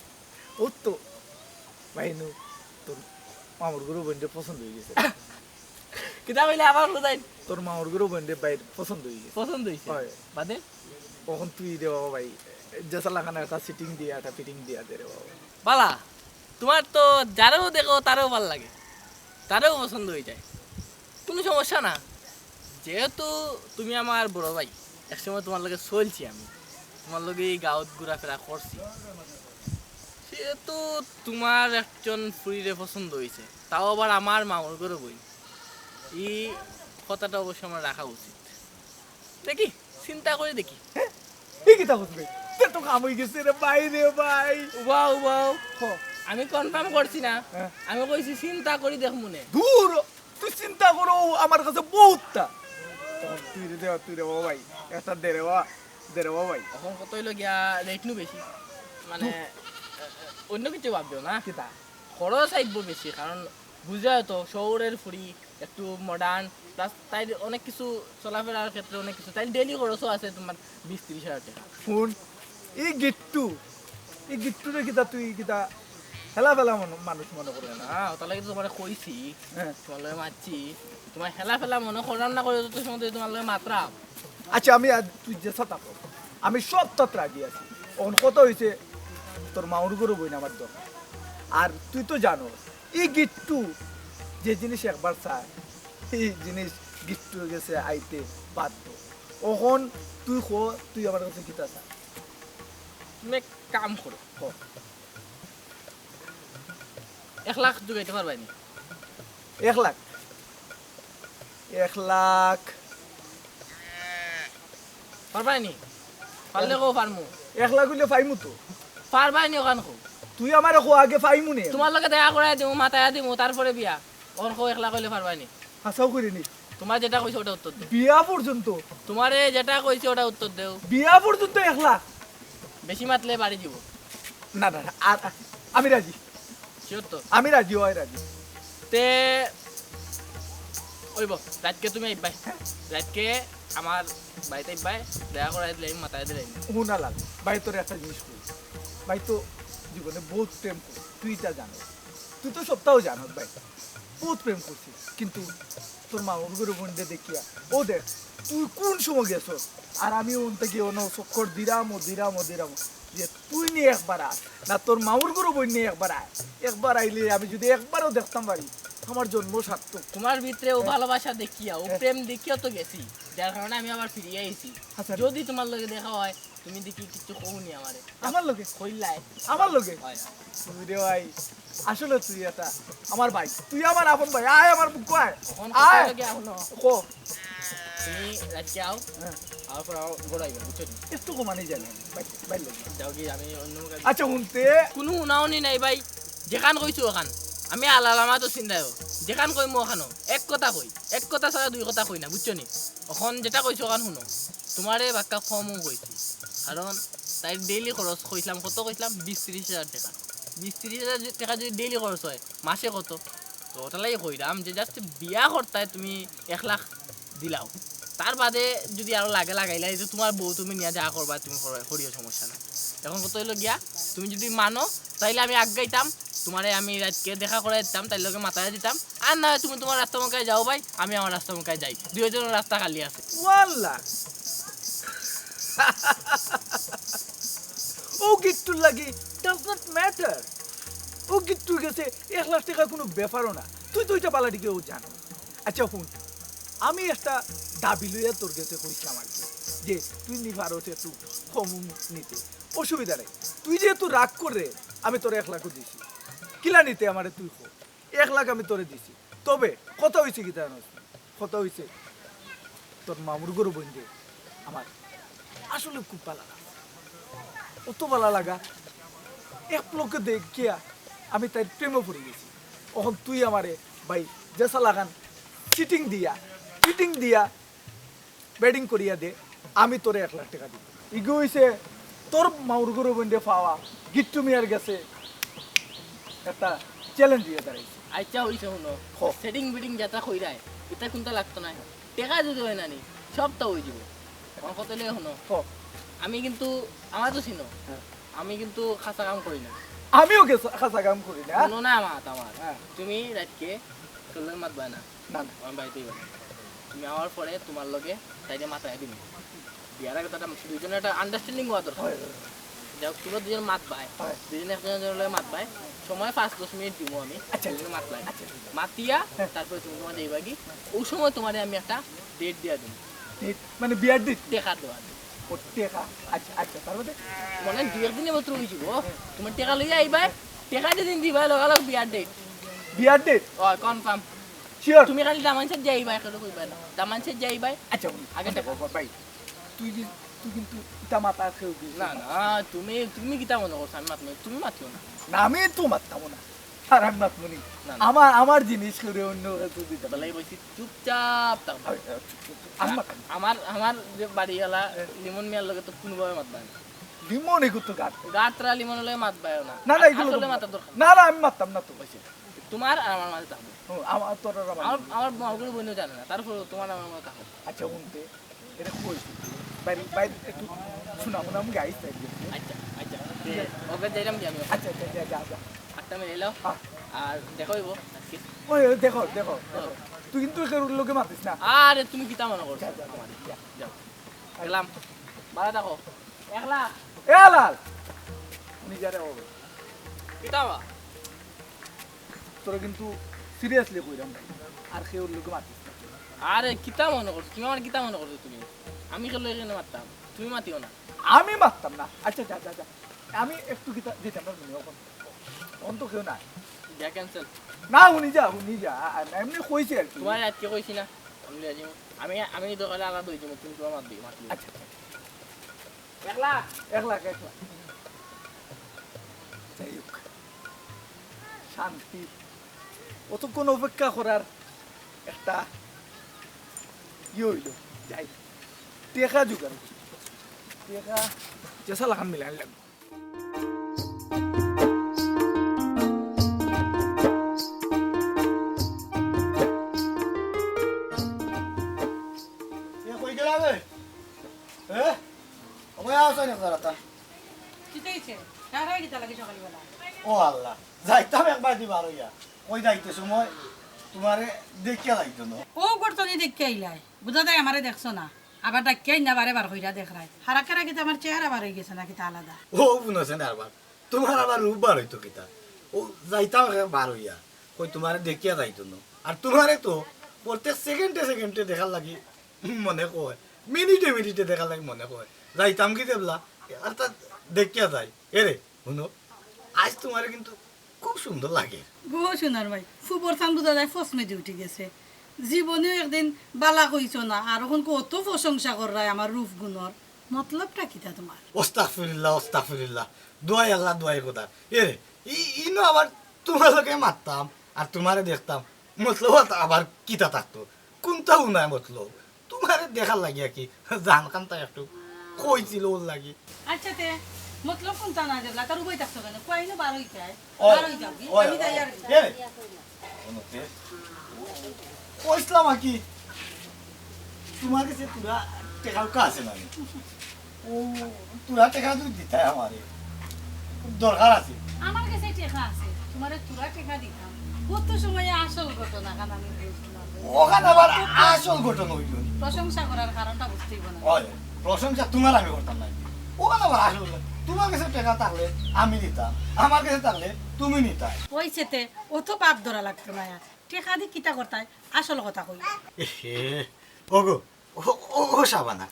অউ তো, ভাই নু, তোর মামুর ঘরর বইনরে পছন্দ অইগেছে। কিতা কইলে আবার বুঝাই? তোর মামুর ঘরর বইনরে ভাইর পছন্দ অইগেছে। পছন্দ অইছে? অয়। বাদে? অখন তুই রে বাবা ভাই, যেছা লাখান একটা setting দিয়া, একটা fitting দিয়া দে রে বাবা। বালা, তুমার তো যারেউ দেখো তারেউ ভালা লাগে, তারেউ পছন্দ অইযায়, কুনু সমস্যা না। যেহেতু তুমি আমার বড় ভাই, একসময় তুমার লগে চলছি আমি, তুমার লগে এই গাঁওত ঘুরাফিরা করছি, সেহেতু তুমার একজন ফুরিরে পছন্দ অইছে, তাও আবার আমার মামুর ঘরর বইন। ই কথাটা অবশ্য আমার রাখা উচিত। দেখি, চিন্তা করি দেখি। হে? ই কিতা কস বে? তে তো কাম অইগেছে রে ভাই রে ভাই। উবাও, উবাও। হ। আমি confirm করছি না। হ্যাঁ। আমি কইছি চিন্তা করি দেখমুনে। দূর, তুই চিন্তা করো, আমার কাছে বহুতটা। তখন তুই রে দেওয়া, তুই রে বাবা ভাই। একটা দে রে বাবা, দে রে বাবা ভাই। অখন কথা অইলো গিয়া rate নু বেশি। মানে, অন্য কিছু ভাববেও না। কিতা? খরচ আইবো বেশি, কারণ বুঝরায় তো, শহরর ফুরি, একটু modern, plus তাইর অনেক কিছু চলাফেরার ক্ষেত্রে অনেক কিছু, তাইর daily খরচও আছে তুমার বিশ ত্রিশ হাজার টেকা। হুন, ই গিট্টু, ই গিট্টুরে কিতা তুই কিতা হেলা ফেলা মানুষ মনো করস না? না, অটার লাগি তো তুমারে কইছি, হ্যাঁ। তুমার লগে মাতছি, তুমার হেলা ফেলা মনো করলাম না, করে তো তুমার লগে মাতরাম। আচ্ছা, আমি আজ তুই যেছা থাকো, আমি সবতাত রাজি আছি। অখন কথা অইছে, তোর মামুর ঘরর বইন আমার দরকার। আর তুই তো জানোস, ই গিট্টু যে জিনিস একবার চায়, ই জিনিস গিট্টুর গেছে আইতে বাধ্য। অখন তুই ক, তুই আমার কাছে কিতা চাস? তুমি এক কাম করো, ক। এক লাখ জুগাইতে পারবায়নি? এক লাখ? এক লাখ? পারবায়নি? পারলে কও পারমু। এক লাখ অইলে পাইমু তো। পারবায়নি অখান কও। তুই আমারে ক আগে পাইমু নে। তুমার লগে দেখা করাই দিমু, মাতাইয়া দিমু, তারপরে বিয়া। অখন কও এক লাখ অইলে পারবায়নি? হাছাউ করি নি। তুমার যেটা কইছি অটা উত্তর দেও। বিয়া পর্যন্ত? তুমারে যেটা কইছি অটা উত্তর দেও। বিয়া পর্যন্ত এক লাখ? বেশি মাতলে বাড়ি দিব। না, না, না, আর, আমি রাজি। Sure তো? আমি রাজি, অয় রাজি। তে, অইবো, রাইতকে তুমি আইবায়। রাইতকে আমার বাড়িত আইবায়, দেখা করাই দিলে আমি মাতাই দিলে। হুন আলাল, ভাই তোরে একটা জিনিস কই। ভাই তো জীবনে বহুত প্রেম করছি, তুই ইটা জানোস। তুই তো সবতাউ জানোস ভাই। বহুত প্রেম করছি, কিন্তু তোর মামুর ঘরর বইনরে দেখিয়া, অউ দেখ, তুই কুন সময় গেছস, আর আমি অন থাকি অনো চক্কর দিরাম অউ দিরাম অউ দিরাম অউ, যে তুই নি একবার আয়, না তোর মামুর ঘরর বইন নি একবার আয়, একবার আইলে আমি যুদি একবারও দেখতাম পারি, আমার জন্ম সার্থক। তুমার ভিতরে অউ ভালোবাসা দেখিয়া, অউ হ্যাঁ। প্রেম দেখিয়া তো গেছি, যার কারণে আমি আবার ফিরিয়া আইছি। আচ্ছা। যুদি তুমার লগে দেখা অয়, তুমি দেখি কিচ্ছু কওনি আমারে। আমার লগে? কইলাই। আমার লগে? অয়, অয়। তুই রে ভাই, আসলে তুই এটা আমার ভাই। তুই আমার আপন ভাই। আয় আমার বুকো আয়। অখন আয়। কথা লাগে অখন। ক। তুমি রাইতকে আও। হ্যাঁ। আওয়ার পর আও, ঘুরাইবা, বুঝছো নি? একটু কমানি জানি। ভাই, ভাই লাগে। যাও কি আমি অন্য কাজ আচ্ছা, হুনতে। কুনু হুনাহুনি নাই ভাই। যেখান কইছো অখান। আমি আলাল আমার তো চিন্তায়। যেখান কইমু অখানউ। এক কথা কই। এক কথা ছাড়া দুই কথা কই না, বুঝছো নি? অখন যেটা কইছো অখান হুনো। তুমারে বাক্কা কমউ কইছি। কারণ তাইর daily খরচ কইছলাম, কত কইছলাম? বিশ ত্রিশ হাজার টেকা। বিশ ত্রিশ হাজার টেকা যুদি daily খরচ অয়, মাসে কত? তো অটার লাগি কইরাম যে just বিয়া করতায় তুমি এক লাখ দিলাও। তার বাদে যুদি আরো লাগে লাগাইলাই, যে তুমার বউ তুমি নিয়া যা করবায় তুমি করো, করিও, সমস্যা নাই। অখন কথা অইলো গিয়া, তুমি যুদি মানো, তাইলে আমি আগাইতাম, তুমারে আমি রাইতকে দেখা করাই দিতাম, তাইর লগে মাতাইয়া দিতাম। আর না অয় তুমি তুমার রাস্তা মুখায় যাও ভাই, আমি আমার রাস্তা মুখায় যাই। দুইওজনর রাস্তা খালি আছে। ওয়াল্লা। অউ গিট্টুর লাগি does not matter। ও গিট্টুর গেছে এক লাখ টেকা কুনু ব্যাপারও না। তুই তো ইটা বালা ঠিকেউ জানস। আচ্ছা হুন, আমি একটা দাবি লইয়া তোর গেছে কইছিলাম আর কি, যে তুই নি পারস একটু কম নিতে, অসুবিধা নাই। তুই যেহেতু রাগ কররে, আমি তোরে এক লাখও দিছি। কিলা নিতে আমারে তুই ক, এক লাখ আমি তোরে দিছি। তবে কথা অইছে কিতা জানস? কথা অইছে, তোর মামুর ঘরর বইনরে আমার আসলে খুব বালা লাগে, অত বালা লাগা, এক পলকে দেখিয়া আমি তাইর প্রেমো পড়ি গেছি। অখন তুই আমারে ভাই যেছা লাখান চিটিং দিয়া, ফিটিং দিয়া, বেটিং করিয়া দে, আমি তোরে এক লাখ টেকা দিমু। ইগু অইছে তোর মামুর ঘরর বইনরে পাওয়া, গিট্টু মিয়ার গেছে একটা চ্যালেঞ্জ অইয়া দাঁড়াইছে। আচ্ছা, অইছে, হুনো। হ। সেটিং বিটিং যেটা কইরায়, ইতা কুনতা লাগতো নায়। টেকা যদি অয় না নি, সবতা অই যিবো। আমার কথা অইলে হুনো। হ। আমি কিন্তু, আমার তো চিনো। হ্যাঁ। আমি কিন্তু খাছা কাম করি না। আমিও খাছা কাম করি না। হুনো না মাত আমার। হ্যাঁ। তুমি রাইতকে চললে মাত বায় না। না, না। আমার বাড়িতেই বাড়ি। তুমি আমার পরে তোমার লগে তাইরে মাতাইয়া দিমু। বিয়ার আগে তো একটা দুইজনের একটা আন্ডারস্ট্যান্ডিং হওয়া দরকার। হয়, হয়। যাই হোক, তোমরা দুইজন মাত বায়। হয়। দুইজনে একজনের লগে মাত বায়। সময় পাঁচ দশ মিনিট দিমু আমি। আচ্ছা। দুইজনে মাত বায়। আচ্ছা। মাতিয়া, হ্যাঁ। তারপরে তুমি তোমার যাইবা কি? ওই সময় তোমারে আমি একটা ডেট দিয়া দিমু। ডেট? মানে বিয়ার ডেট? টেকা দেওয়া। ও, টেকা। আচ্ছা, আচ্ছা, তার বাদে? মানে দুই একদিনের মাত্র অই যিবো। হ্যাঁ। তোমার টেকা লইয়া আইবায়। টেকা যেদিন দিবায়, লগালগ বিয়ার ডেট। বিয়ার ডেট? ও, কনফার্ম। শিওর? তুমি খালি দামান সাইজ যাইবায়, কেউ কইবায় না। দামান সাইজ যাইবায়। আচ্ছা, আগে আচ্ছা, টেকা। বাবা, ভাই, তুই যে, তুই কিন্তু ইটা মাথা কেউ দিস না, না। না, তুমি, তুমি কিতা মনে করছো আমি মাতমু? তুমি মাতিও না। না, আমি তো মাততাম না। আর আমি মাতমু নি। না, না। আমার, আমার জিনিস করে অন্য কাছে দিতাম। তাহলে এই বলছি, চুপচাপ থাকো। আমি, আমি মাততাম। আমার, আমার যে বাড়িওয়ালা, লিমন মিয়ার লগে তো কোনোভাবে মাতবা না। লিমন এগুলো তো গাত। গাতরা লিমন লগে মাতবায়ও না। না, না, এগুলো তো আসলে মাতার দরকার। না, না, আমি মাততাম না তো। হইছে। তোমার আর আমার মাঝে থাকবো। ও, আমার, তোর আর আমার। আমার, আমার মাগুর বইনও জানে না, তারপরে তোমার আমার মাঝে থাকবো। আচ্ছা, হুনতে, এটা কই? বাইরে, বাইরে একটু শোনা, মনে হয় আমি গাইস তাই দিয়ে। আচ্ছা, আচ্ছা। যে, ওকে যাইলাম কি আমি? আচ্ছা, আচ্ছা, যা, যা, যা। আটটা মিলে এলাও। হ্যাঁ। আর দেখা হইব আজকে। ওই, ওই, দেখো, দেখো, দেখো। তুই কিন্তু কেউর লগে মাতিস না। আরে, তুমি কিতা মনে করছো? যা, যা, যা, আমার? যা। যাও। গেলাম। বাড়া দেখো। একলা। এ লাল। উনি যারে হবে। কিতা বা? তোরা কিন্তু সিরিয়াসলি কইরাম ভাই। আর কেউর লগে মাতিস না। আরে, কিতা মনে করছো? তুমি আমার কিতা মনে করছো তুমি? আমি কেউর লগে কেনে মাততাম? তুমি মাতিও না। আমি মাততাম না। আচ্ছা, যা, যা, যা। আমি একটু কিতা যেতাম না, তুমি অখন। অখন তো কেউ নাই। যা, ক্যান্সেল। না, হুনি যা, হুনি যা। আ, আ, এমনি কইছি আর কি। তোমার আজকে কইছি না? আমি লইয়া যাইমু। আমি, আমি দরকার হলে আলাদা হয়ে যাবো। তুমি তোমার মাত দিও, মাত দিও। আচ্ছা, আচ্ছা। এক লাখ। এক লাখ, এক লাখ। যাই হোক, শান্তি। অতক্ষণ অপেক্ষা করার একটা ইয়ে হইল। যাই, টেকা জোগাড় করি। টেকা যেছা লাখান মিলানি লাগবো। এ, কই গেলা বে? এ? ওই আছো না তারা তা? কিতা অইছে? তারা কিতা লাগে সকালবেলা? ও আল্লাহ, যাইতাম একবার দি বার হইয়া। কই যাইতে সময় তোমারে দেখিয়া যাইতো না। ও গর্তনি দেখিয়া আইলাই। বুঝা যায় আমারে দেখছো না। আবার ডাকিয়া আইনা বারে বার কইরা দেখরায়। হারাকেরা কিতা আমার চেহারা বার হই গেছে না কিতা আলাদা? ও বুঝছে না আবার। তোমার আবার রূপ বার হইতো কিতা? ও যাইতাম বার হইয়া। কই তোমারে দেখিয়া যাইতো না। আর তোমারে তো প্রত্যেক সেকেন্ডে সেকেন্ডে দেখার লাগি মনে কয়, মিনিটে মিনিটে দেখার লাগি মনে কয়। যাইতাম কি দেবলা, আর তা দেখিয়া যাই। এরে, হুনো, আজ তোমারে কিন্তু খুব সুন্দর লাগে। গো সোনার ভাই, ফুবর চান বুঝা যায় ফসমেদি উঠি গেছে। জীবনেও একদিন বালা কইছো না, আর অখন কত প্রশংসা কররায় আমার রূপ গুণর। মতলবটা কিতা তোমার? ওস্তাগফিরুল্লাহ, ওস্তাগফিরুল্লাহ। দোয়াই আল্লাহ, দোয়াই খোদা। এরে, ই-, ইনো আবার তোমার লগে মাততাম, আর তোমারে দেখতাম। মতলব আবার কিতা থাকতো? কোনটা হুনায় মতলব? তোমারে দেখার লাগিয়া কি জান খান্তা একটু কইছিল ওর লাগি। আচ্ছা তে, মতলব কোনটা না দেখলা? তার উবাই থাকছো কেনে? কই না বার হইতায়? ওই, বার হই যাও কি? ওই, আমি যাই আর কি। এ, অনুতে, কইছিলাম আর কি, তোমার কাছে তোরা টেকা উকা আছে না নি? ও, তোরা টেকা তুই দিতায় আমারে। খুব দরকার আছে। আমার কাছে টেকা আছে, তোমারে তোরা টেকা দিতাম। কত সময় আসল ঘটনা খান আমি বুঝলাম। ওখানে আবার আসল ঘটনা হইল নি। প্রশংসা করার কারণটা বুঝতেই না। ওই, প্রশংসা তোমার আমি করতাম না। ওখানে আবার আসল ঘটনা। তোমার কাছে টেকা থাকলে আমি দিতাম, আমার কাছে থাকলে তুমি নিতায়। অইছে তে, অত বাপ ধরা লাগতো নায় আর। টেকা দি কিতা করতায়? আসল কথা কই। এহে, ওগো, ও, ও, ও শাবানা,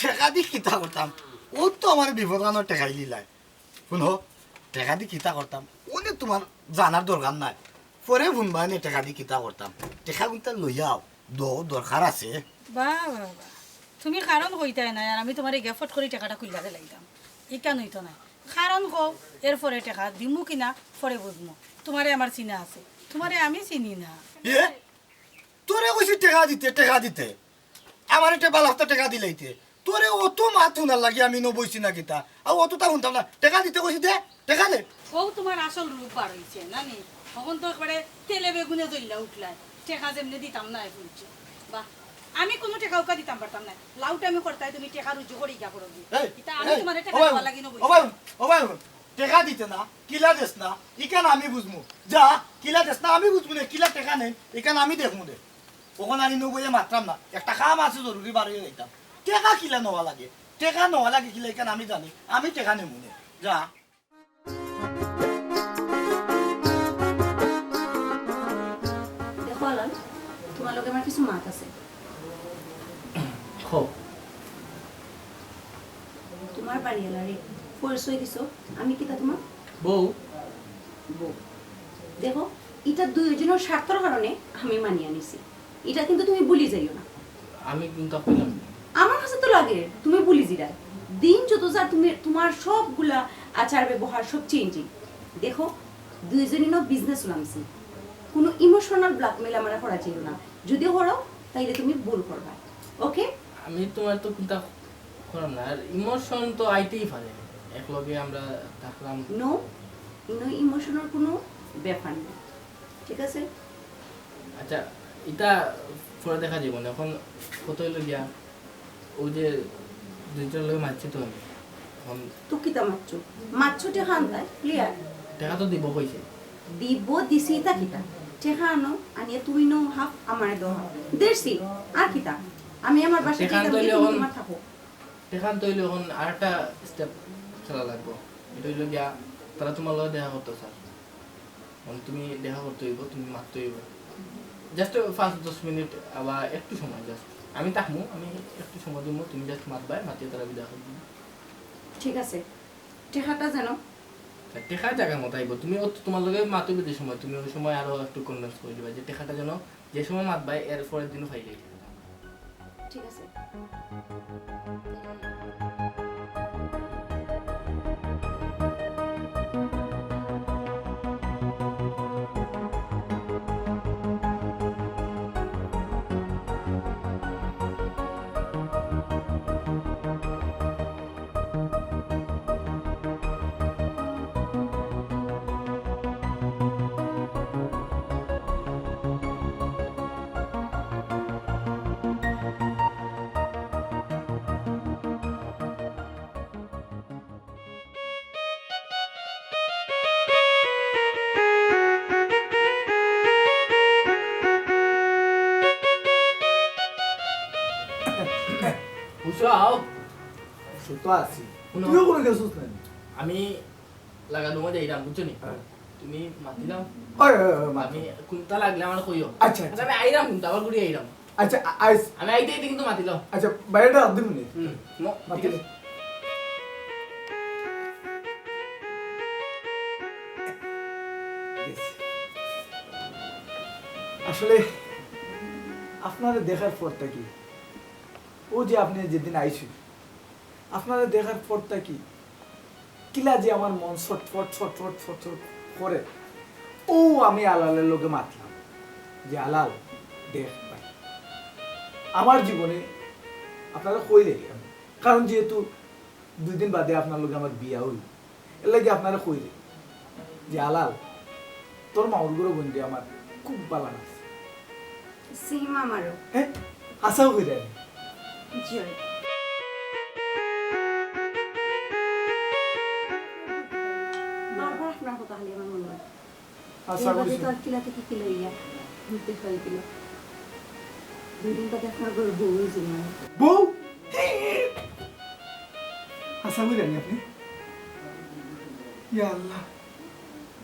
টেকা দি কিতা করতাম? অউ তো আমারে বিপদখানো ঠেকাইলিলায়। হুনো, টেকা দি কিতা করতাম? অনে তুমার জানার দরকার নাই। পরে হুনবায়নে টেকা দি কিতা করতাম। টেকা কুনতা লইয়াও, দ-, দরকার আছে। বাহ, বাহ, বাহ। তুমি কারণ কইতায় নায়, আর আমি তুমারে গিয়া ফট করি টেকাটা খুলিয়া দিলাইতাম। ইখান অইতো নায়। কারণ কও, এরপরে টেকা দিমু কি না, পরে বুঝমু। তুমারে আমার চিনা আছে, তুমারে আমি চিনি না। এ? তোরে কইছি টেকা দিতে, টেকা দিতে। আমার একটা বালাফতা টেকা দিলাইতে। তোরে অত মাত হুনার লাগি আমি নু বইছি না কিতা? আর অততা হুনতাম না। টেকা দিতে কইছি দে, টেকা দে। অউ তুমার আসল রূপ বার অইছে, নানি? অখন তো একবারে তেলে বেগুনে জ্বলিয়া উঠলায়। টেকা যেমনে দিতাম না, এ ফুলছে। বাহ, আমি কুনু টেকা উকা দিতাম পারতাম না। লাউটা আমি করতায়, তুমি টেকা রুজি করি গিয়া করো গি। এই, ইতা আমি এই, তুমারে ও টেকা ভাই, দেওয়ার লাগি নু ও বইছি। ভাই, ও ভাই, টেকা দিতে না, কিলা দেস না, ইখান আমি বুঝমু। যা, কিলা দেস না আমি বুঝমু নে, কিলা টেকা নেই, ইখান আমি দেখমু দে। অখন আমি নু বইয়া মাতরাম না, একটা কাম আছে জরুরি বার অইয়া যাইতাম। টেকা কিলা নেওয়া লাগে, টেকা নেওয়া লাগে কিলা ইখান আমি জানি, আমি টেকা নেমু নে। যা। দেখো আলাল, তুমার লগে আমার কিছু মাত আছে। কও। তুমার বাড়িআলারে পরিচয় দিছো, আমি কিতা তুমার? বউ। বউ। দেখো, ইটা দুইওজনর স্বার্থর কারণে আমি মানিয়া নিছি। ইটা কিন্তু তুমি ভুলি যাইও না। আমি কুনতা কইলাম না। আমার কাছে তো লাগে তুমি ভুলি যিরায়। দিন যত যার তুমি, তুমার সবগুলা আচার ব্যবহার সব চেঞ্জিং। দেখো, দুইওজনই নু বিজনেস লামছি। কুনু ইমোশনাল ব্ল্যাকমেইল আমারে করা যাইও না। যদি করো, তাইলে তুমি ভুল করবায়। ওকে? আমি তুমার তো কুনতা করাম না। আর ইমোশন তো আইতেই পারে। একলগে আমরা থাকলাম। নো, ইনো ইমোশনাল কুনু ব্যাপার নাই। ঠিক আছে? আচ্ছা, ইতা পরে দেখা যাইবো নে। অখন কথা অইলো গিয়া, অউ যে দুইজনর লগে মাতছি তো আমি। অখন তো কিতা মাতছো? মাতছো টেকা আনতায়, ক্লিয়ার। টেকা তো দিবো কইছে। দিবো দিছি ইতা কিতা? টেকা আনো, আনিয়া তুমি নেও হাফ, আমারে দেও হাফ। দিছি, আর কিতা? আমি আমার বাসায় টেকা যাইতাম, আনতে অইলে তুমি অখন তুমার থাকো। টেকা আনতে অইলে অখন আরেকটা স্টেপ চলা লাগবো। ইটা অইলো গিয়া, তারা তুমার লগে দেখা করতো চায়। মানে তুমি দেখা করতে অইবো, তুমি মাততে অইবো। Just পাঁচ দশ মিনিট বা একটু সময় just। আমি থাকমু, আমি একটু সময় দিমু, তুমি just মাতবায়, মাতিয়া তারা বিদায় করি দিবো। ঠিক আছে, টেকাটা যেন তা টেকা জাগা মতো আইবো। তুমি অউ তুমার লগে মাতইবো যে সময়, তুমি অউ সময় আরো একটু কনভিন্স করি দিবায় যে টেকাটা যেন যে সময় মাতবায় এর পরের দিনও পাইলে। ঠিক আছে। উষা, আও। সুতো আছি। হুনো। তুইও কুনো গেছস না? আমি লাগানো মধ্যে আইরাম, বুঝছো নি? হ্যাঁ। তুমি মাতিলাও। ওই, ওই, ওই, মাত। আমি কুনটা লাগলে আমারে কইও। আচ্ছা, আচ্ছা। আচ্ছা, আমি আইরাম কিন্তু, আবার ঘুরি আইরাম। আচ্ছা, আ-, আইস। আমি আইতে আইতে কিন্তু মাতিলাও। আচ্ছা, বাইরেটা রাখ দিমু নি। হুম, ম-, মাতিলে। ঠিক আছে। আসলে আপনারে দেখার পর থাকি, অউ যে আপনে যেদিন আইছইন, আপনারে দেখার পর থাকি কিলা যে আমার মন ছটফট, ছটফট, ছটফট করে। অউ আমি আলালের লগে মাতলাম যে, "আলাল, দেখ ভাই, আমার জীবনে আপনারে কই দেখি আমি, কারণ যেহেতু দুই দিন বাদে আপনার লগে আমার বিয়া অইল, এর লাগি আপনারে কই দেখি।" যে আলাল, তোর মাউর ঘরর বইনরে আমার খুব ভালা লাগছে। Same আমারও। হ্যাঁ? হাছাউ কইরা নি? জি অয়। বারবার আপনার কথা খালি আমার মনো অয়। আশা এই বাদে করছি। তো আর কিলা থাকি কিলা অইয়া ঘুরতে পারি কিলা। দুই দিন বাদে আপনার ঘরর বউ অইছে না। বউ? হাছা কইরা নি আপনে? ইয়া আল্লাহ।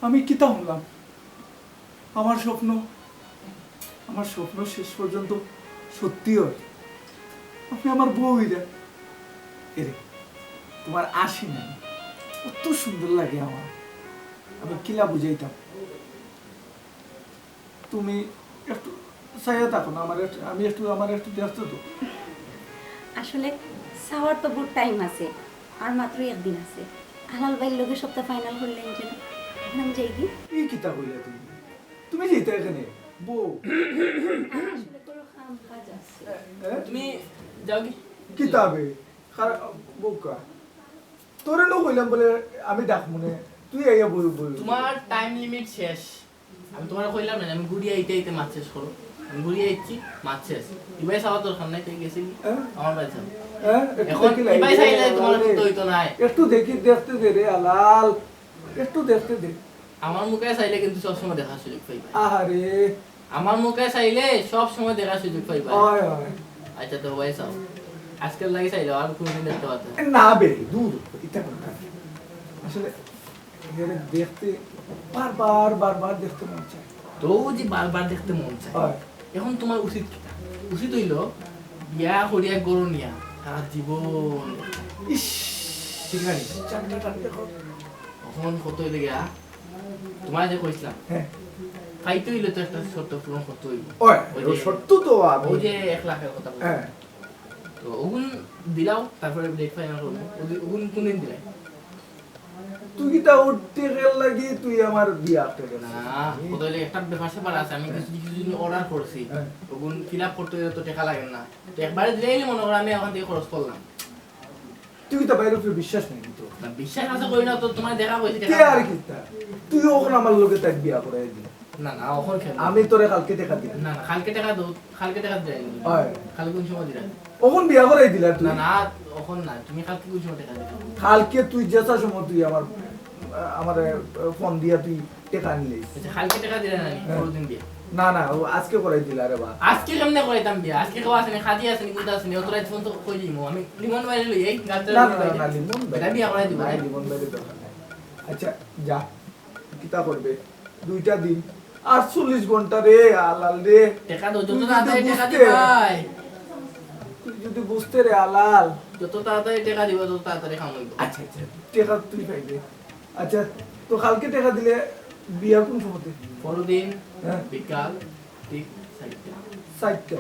আমি কিতা হুনলাম? আমার স্বপ্ন, আমার স্বপ্ন শেষ পর্যন্ত সত্যি অয়। আপনি আমার বউ অইরা। এরে, তোমার আসি নাই, অত সুন্দর লাগে আমার, আমি কিলা বুঝাইতাম। তুমি একটু চাইয়া থাকো না, আমার একটু, আমি একটু, আমার একটু দেখতে তো। আসলে চাওয়ার তো বহুত টাইম আছে, আর মাত্র একদিন আছে। আলাল ভাইর লগে সবটা ফাইনাল করলেন যে, এখন আমি যাই কি? এই কিতা কইলা তুমি? তুমি যাইতা এখানে? বউ। আসলে তোর কাম কাজ আছে। হ্যাঁ? তুমি যাও কি? কিতাবে? কার বউকা? তোরে নো কইলাম বলে আমি ডাক মনে, তুই আইয়া বই বই। তোমার টাইম লিমিট শেষ। আমি তোমার কইলাম না, আমি ঘুরিয়া আইতে আইতে মাছ শেষ করো। আমি ঘুরিয়া আইছি, মাছ শেষ। ইবাই চাওয়ার দরকার নাই, তাই গেছি কি? হ্যাঁ? আমার বাড়ি যাও। হ্যাঁ? একটু এখন দেখি লাগে ইবাই রে, চাইলে তোমার আলাল রে। তো হইতো নাই। একটু দেখি, দেখতে দে রে আলাল, একটু দেখতে দে। আমার মুখে চাইলে কিন্তু সবসময় দেখার সুযোগ পাইবা। আহারে। আমার মুখে চাইলে সব সময় দেখার সুযোগ পাইবা। হয় হয়। আচ্ছা তো ভাই চাও, আজকের লাগি চাইলে আর কোনদিন দেখতে পারতে না। এ, না বে, দূর, ইতা কোন কাজ? আসলে এরে দেখতে বারবার বারবার দেখতে মন চায়। তো যে বারবার দেখতে মন চায়, হয়। এখন তোমার উচিত কিতা? উচিত হইল বিয়া করিয়া গরু নিয়া সারা জীবন। ইস, ঠিক আছে, চামড়া টানতে কর। এখন কত হইলে গিয়া তোমার যে কইছিলাম, হ্যাঁ। পাইতে হইলে তো একটা শর্ত পূরণ করতে হইব। ওই, ওই ও যে- সত্য তো আমি। ওই যে এক লাখের কথা বলছি। হ্যাঁ। তো ওগুন দিলাও, তারপরে ডেট ফাইনাল করবো। ওগুন কোনদিন দিলাই? তুই কি তা উঠতে গেল লাগি তুই আমার বিয়া আটকে গেল? না, কত হইলে একটা ব্যাপার স্যাপার আছে, আমি কিছু কিছু জিনিস অর্ডার করছি। হ্যাঁ। ওগুন ফিল আপ করতে হইলে তো টাকা লাগে না। তো একবারে দিলেই মনে করো আমি ওখান থেকে খরচ করলাম। তুই কি তা বাইরে উপরে বিশ্বাস নাই তো? না, বিশ্বাস আছে করি না, তো তোমার দেখা হয়েছে কে টাকা। আর কি তা? তুই ওখানে আমার লোকে তাই বিয়া করে দিলি। না না, ওখান খেলো। আমি তোরে কালকে টাকা দিলাম। না না, কালকে টাকা দাও, কালকে টাকা দিলাই। হয়। কালকে কোন সময় দিলাই? ওখান বিয়া করে দিলা তুই। না না, ওখান না, তুমি কালকে কোন সময় টাকা দিলাম? কালকে তুই যেতা সময় তুই আমার আমার ফোন দিয়া তুই টাকা নিলিস। আচ্ছা, কালকে টাকা দিলে না, হ্যাঁ। পরদিন দিয়ে। না না, ও আজকে করাই দিলা রে বা। আজকে কেমনে করাইতাম বিয়া? আজকে কেউ আসেনি, খাদি আসেনি, কুদা আসেনি, অত রাত ফোন তো কই দিমু? আমি লিমন বাইরে লই এই গাছ না না না, না, লিমন ভাই। এটা বিয়া করাই দিব। না, লিমন ভাই দরকার নাই। আচ্ছা, যা, কিতা করবে? দুইটা দিন, আটচল্লিশ ঘন্টা রে আলাল রে। টাকা দাও, যত তুই যদি তাড়াতাড়ি টাকা বুঝতে, দিবাই। তুই যদি বুঝতে রে আলাল। যত তাড়াতাড়ি টাকা দিবা, তত তাড়াতাড়ি কাম হইব। আচ্ছা আচ্ছা, টাকা তুই পাইবে। আচ্ছা, তো কালকে টাকা দিলে বিয়া কোন সময়? পরদিন হ্যাঁ। বিকাল ঠিক চারটা। চারটা।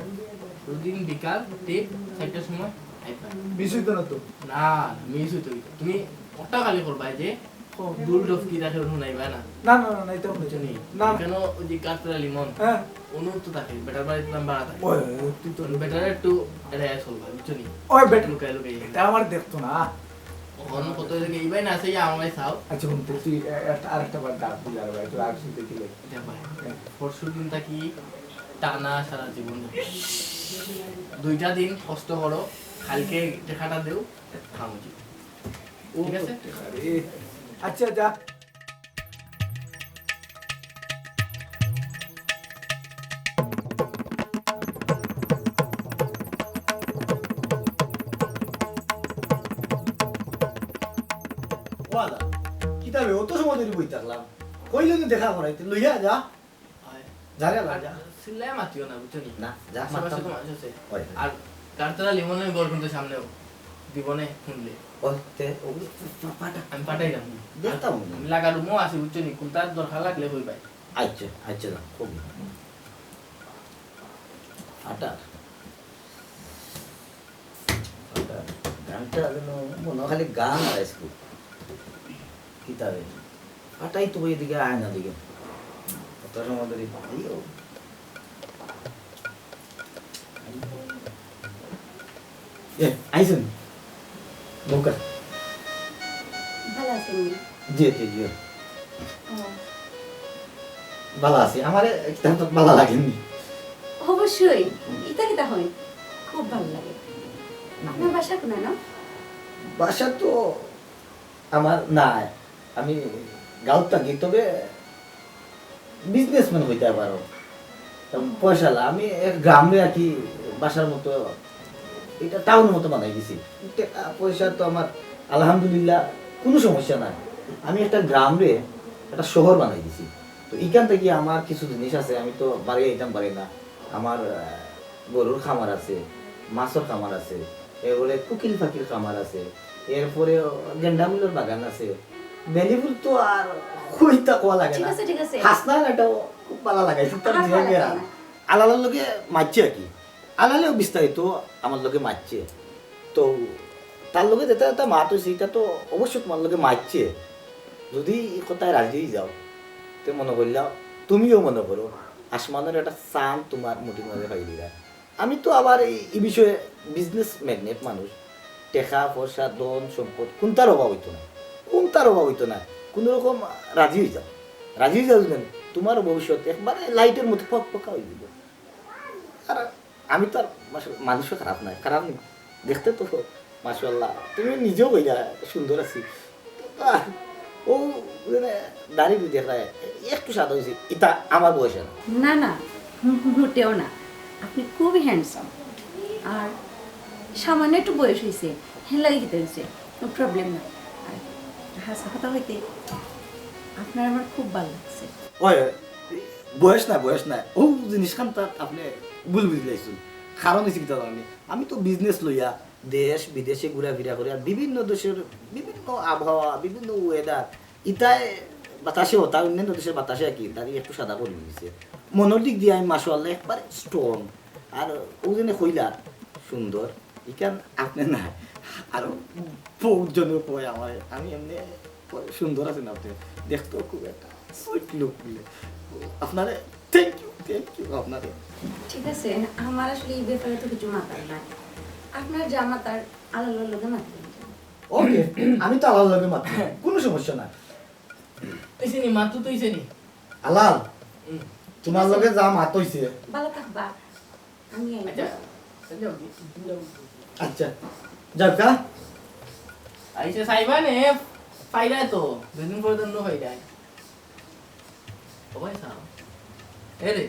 পরদিন বিকাল ঠিক চারটার সময় আইবা। মিস হইতো না তো? না, মিস হইতো হইতো। তুমি ওটা খালি করবা যে দুল ডফ কি দেখে শুনাইবা না। না না না না, এটা বুঝছো বুঝছো নি? না। কেন ওই যে কাতরা লিমন? হ্যাঁ। অনুর তো থাকে, বেটার বাড়িতে আমি বাড়া থাকে। ওই, ওই, তুই তো বেটারে একটু এড়াইয়া চলবা, বুঝছো নি? ওই বেটা, লুকাই লুকাই। এটা আমার দেখতো না। ওখানে কত হইলে কি, ইবাই না আছে, ইয়া আমায় চাও। আচ্ছা, হুন তো, তুই এ-, একটা, আরেকটা বার ডাক দিলে আর ভাই, তুই আর কিছু দেখিলে। এটা ভাই, পরশু দিন থাকি টানা সারা জীবন যাবে। দুইটা দিন কষ্ট করো, কালকে টাকাটা দেও, খামুজি। ঠিক আছে? আরে, আচ্ছা, যা। ওয়ালা, কিতাবে অত সময় ধরে বই থাকলাম, কইলে তো দেখা করাইতে, লইয়া যা। হয়। যা রে, যা। চিল্লায় মাতিও না, বুঝছো নি? না, যা, আশেপাশে মারতাম তো না। মানুষ আছে। হয়। আর কারতারা লিমনের ঘর কিন্তু সামনেও, জীবনে শুনলে। ওই, তে, ও, পা-, পাটা। আমি পাঠাইলাম। দেখতাম না। আমি লাগা রুমও আছি, বুঝছো নি? কোনটা দরকার লাগলে কইবায়। আচ্ছা, আচ্ছা, না, খুব না। ফাটা। ফাটা। গানটা যেন মনে হয় খালি গান আর স্কুল। কিতাবে। ফাটাই তো এদিকে আয় না দিকে। কত সময় ধরে, এই ও। এ, আইছেন? বউকা। ভালো আছেন? জি, জি, জি। ও, ভালো আছি। আমারে কিতা তো ভালো লাগেনি। অবশ্যই। ইতা কিতা হয়? খুব ভালো লাগে। আপনার বাসা কোন না? বাসা তো আমার নাই। আমি গাঁওত থাকি, তবে বিজনেসম্যান হইতে পারো। পয়সালা, আমি এক গ্রামরে আর কি বাসার মতো, এটা টাউনের মতো বানাই দিছি। টেকা পয়সা তো আমার আলহামদুলিল্লাহ কোনো সমস্যা নাই। আমি একটা গ্রামরে একটা শহর বানাই দিছি। তো ইখান থাকি আমার কিছু জিনিস আছে, আমি তো বাড়ি আইতাম পারি না। আমার, আহ, গরুর খামার আছে, মাছর খামার আছে, এরপরে কুকিল পাখির খামার আছে, এরপরে গেন্ডা ফুলর বাগান আছে। বেলি ফুল তো আর কইতা কওয়া লাগে ঠিক না। আছে, ঠিক আছে। হাসনা এটাও খুব ভালা লাগে, সুন্দর আহার জিয়া ভালা গেরা। লাগে না। আলালর লগে মাতছি আর কি। আলালেও বিস্তারিত আমার লগে মাতছে। তো তার লগে যেটা একটা মাত হইছে, এটা তো অবশ্যই তোমার লগে মাতছে। যদি এই কথায় রাজি হয়ে যাও, তে মনে করলাম, তুমিও মনে করো, আসমানের একটা চান তোমার মুঠির মাঝে পাই দিলা। আমি তো আবার এই, এই বিষয়ে বিজনেস ম্যাগনেট মানুষ, টেকা পয়সা, ধন সম্পদ, কোনটার অভাব হইতো না, কোনটার অভাব হইতো না। কোনো রকম রাজি হয়ে যাও, রাজি হয়ে যাও, বুঝলেন? তোমার ভবিষ্যৎ একবারে লাইটের মতো ফকফকা হয়ে যাবে। আর আমি তো আর মাশা-, মানুষও খারাপ নাই, খারাপ নি। দেখতে তো মাশাআল্লাহ, তুমি নিজেও কইলা সুন্দর আছি। আহ, ও মানে দাড়ি দুই দেখায় একটু সাদা হইছে, এটা আমার বয়সে না। না, না, মোটেও না। আপনি খুবই হ্যান্ডসাম। আর সামান্য একটু বয়স হইছে, হেন লাগে কিতা হইছে, কোনো প্রবলেম না। আর হাসা কথা হইতে আপনার আমার খুব ভালো লাগছে। ওই, বয়স না, বয়স না, ও জিনিসখান তো আপনি ভুল বুঝলাইছুন। কারণ হইছে কিতা জানি, আমি তো বিজনেস লইয়া দেশ বিদেশে ঘোরাফেরা করি, আর বিভিন্ন দেশের বিভিন্ন আবহাওয়া, বিভিন্ন ওয়েদার, ইতায় বাতাসে হতা, অন্যান্য দেশের বাতাসে আর কি, তাকে একটু সাদা করে দিছে। মনের দিক দিয়ে আমি মাশাআল্লাহ একবারে স্ট্রং। আর ও জনে কইলা সুন্দর, ইখান আপনি না, আর বহুত জনে কয় আমার, আমি এমনি সুন্দর আছেন আপনি, দেখতেও খুব একটা সুইট লুক বলে। আপনারে থ্যাংক ইউ, থ্যাংক ইউ আপনারে। ঠিক আছে, আমার আসলে এই ব্যাপারে তো কিছু মাতার নাই। আপনার যা মাতার আলালর লগে মাতবেন। ওকে, আমি তো আলালর লগে মাতি, কোনো সমস্যা নাই। এই চিনি, মাতু তুই চিনি। আলাল, হুম। তোমার লগে যা মাত হইছে। ভালো থাকবা। আমি আইবো। আচ্ছা, আচ্ছা, যাও, তুমি যাও। আচ্ছা, যাও কা? আইসে সাইবা নে, পাইলাই তো, দুদিন পরে তো অন্য পাইলাই। ও ভাই সাহেব। এ রে।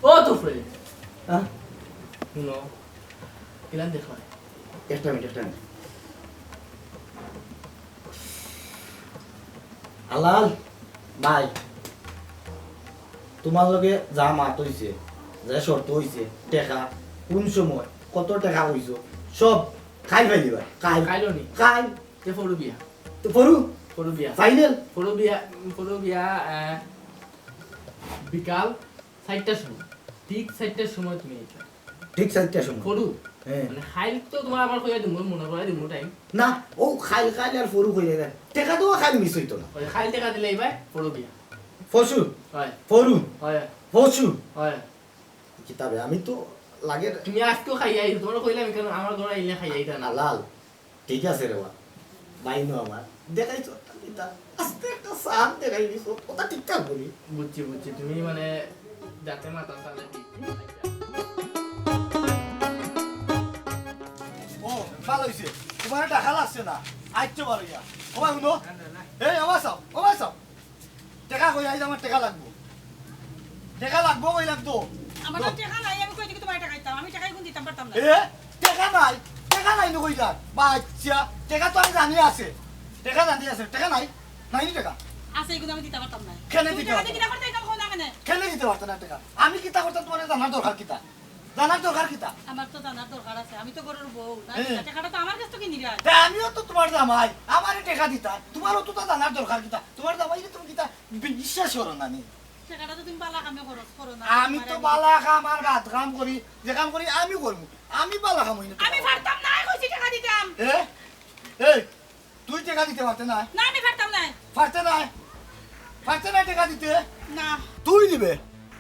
ও তো ফ্রেন্ড। হ্যাঁ? শুনো, কিলান দেখো। একটা মিনিট, একটা মিনিট। আলাল, ভাই, তোমার লগে যা মাত হইছে, যে শর্ত হইছে, টেকা, কোন সময়, কত টেকা হইছো, সব খাইল পাইলিবা, খাইল। খাইলো নি? খাইল। তে ফরু বিয়া। তো ফরু? ফরু বিয়া। ফাইনাল? ফরু বিয়া, ফরু বিয়া, আহ, বিকাল চারটার সময়। ঠিক চারটার সময় তুমি আইবা। ঠিক চারটার সময়? ফরু? হ্যাঁ। মানে খাইল তো তোমার আবার কইয়া দিমু, মনে করাই দিমু টাইম। না, ও খাইল, খাইল আর ফরু কইলে না। টেকা তো খাইল মিস হইতো না। ওই খাইল টেকা দিলে আইবা, ফরু বিয়া। ফসু? হয়। ফরু? হয়। ফসু? হয়। কিতাবে, আমি তো লাগে তুমি আজকেও খাইয়া আইছো, তোমার কইলাম কেন আমার ঘরে আইলে খাইয়া আইতা না। আলাল, ঠিক আছে রে বা, বাইনো আমার, দেখাইছো একটা কিতা, আস্তে একটা সাপ দেখাই দিছো, ওটা ঠিকঠাক বলি। বুঝছি, বুঝছি, তুমি মানে যাতে মাথা চালে ঠিক। ও, ভালো হইছে, তোমার টাকা লাগছে না, আইছো ভালো ইয়া। ও ভাই, শুনো, এই, ও ভাই, চাও, ও ভাই, চাও। টেকা কই আইজ আমার টেকা লাগবো। টেকা লাগবো কই লাগতো। আমার তো টেকা নাই, আমি কই থাকি তোমার টেকা দিতাম? আমি টেকা এখন দিতাম পারতাম না। এ, টেকা নাই, টেকা নাই নি কই যার? বাচ্চা, টেকা তো আমি জানি আছে। টেকা জানি আছে, টেকা নাই। নাই নি টেকা? আছে, এগুলো আমি দিতে পারতাম না। কেনে তুমি দিতে টেকা পারতাম দিয়ে না? কিতা করতে, এটা কও না কেনে? কেনে দিতে পারতাম না টেকা? আমি কিতা করতাম তোমার জানার দরকার কিতা? জানার দরকার কিতা? আমার তো জানার দরকার আছে, আমি তো ঘরের বউ, না? হ্যাঁ। টেকাটা তো আমার কাছ থেকে নিবে। তা আমিও তো তোমার জামাই, আমারে টেকা দিতা, তোমারও তো তা জানার দরকার কিতা? তোমার জামাইরে তুমি কিতা বিশ্বাস করো না নি? টেকাটা তো তুমি বালা কামে খরচ করো না। আমি তো বালা কাম আর বাদ কাম করি, যে কাম করি আমি করমু, আমি বালা কাম হই না। আমি পারতাম না, কইছি টেকা দিতাম। এ? এই, তুই টেকা দিতে পারতে না? না, আমি পারতাম না। পারতে না? পারতে না টেকা দিতে? না। তুই দিবে,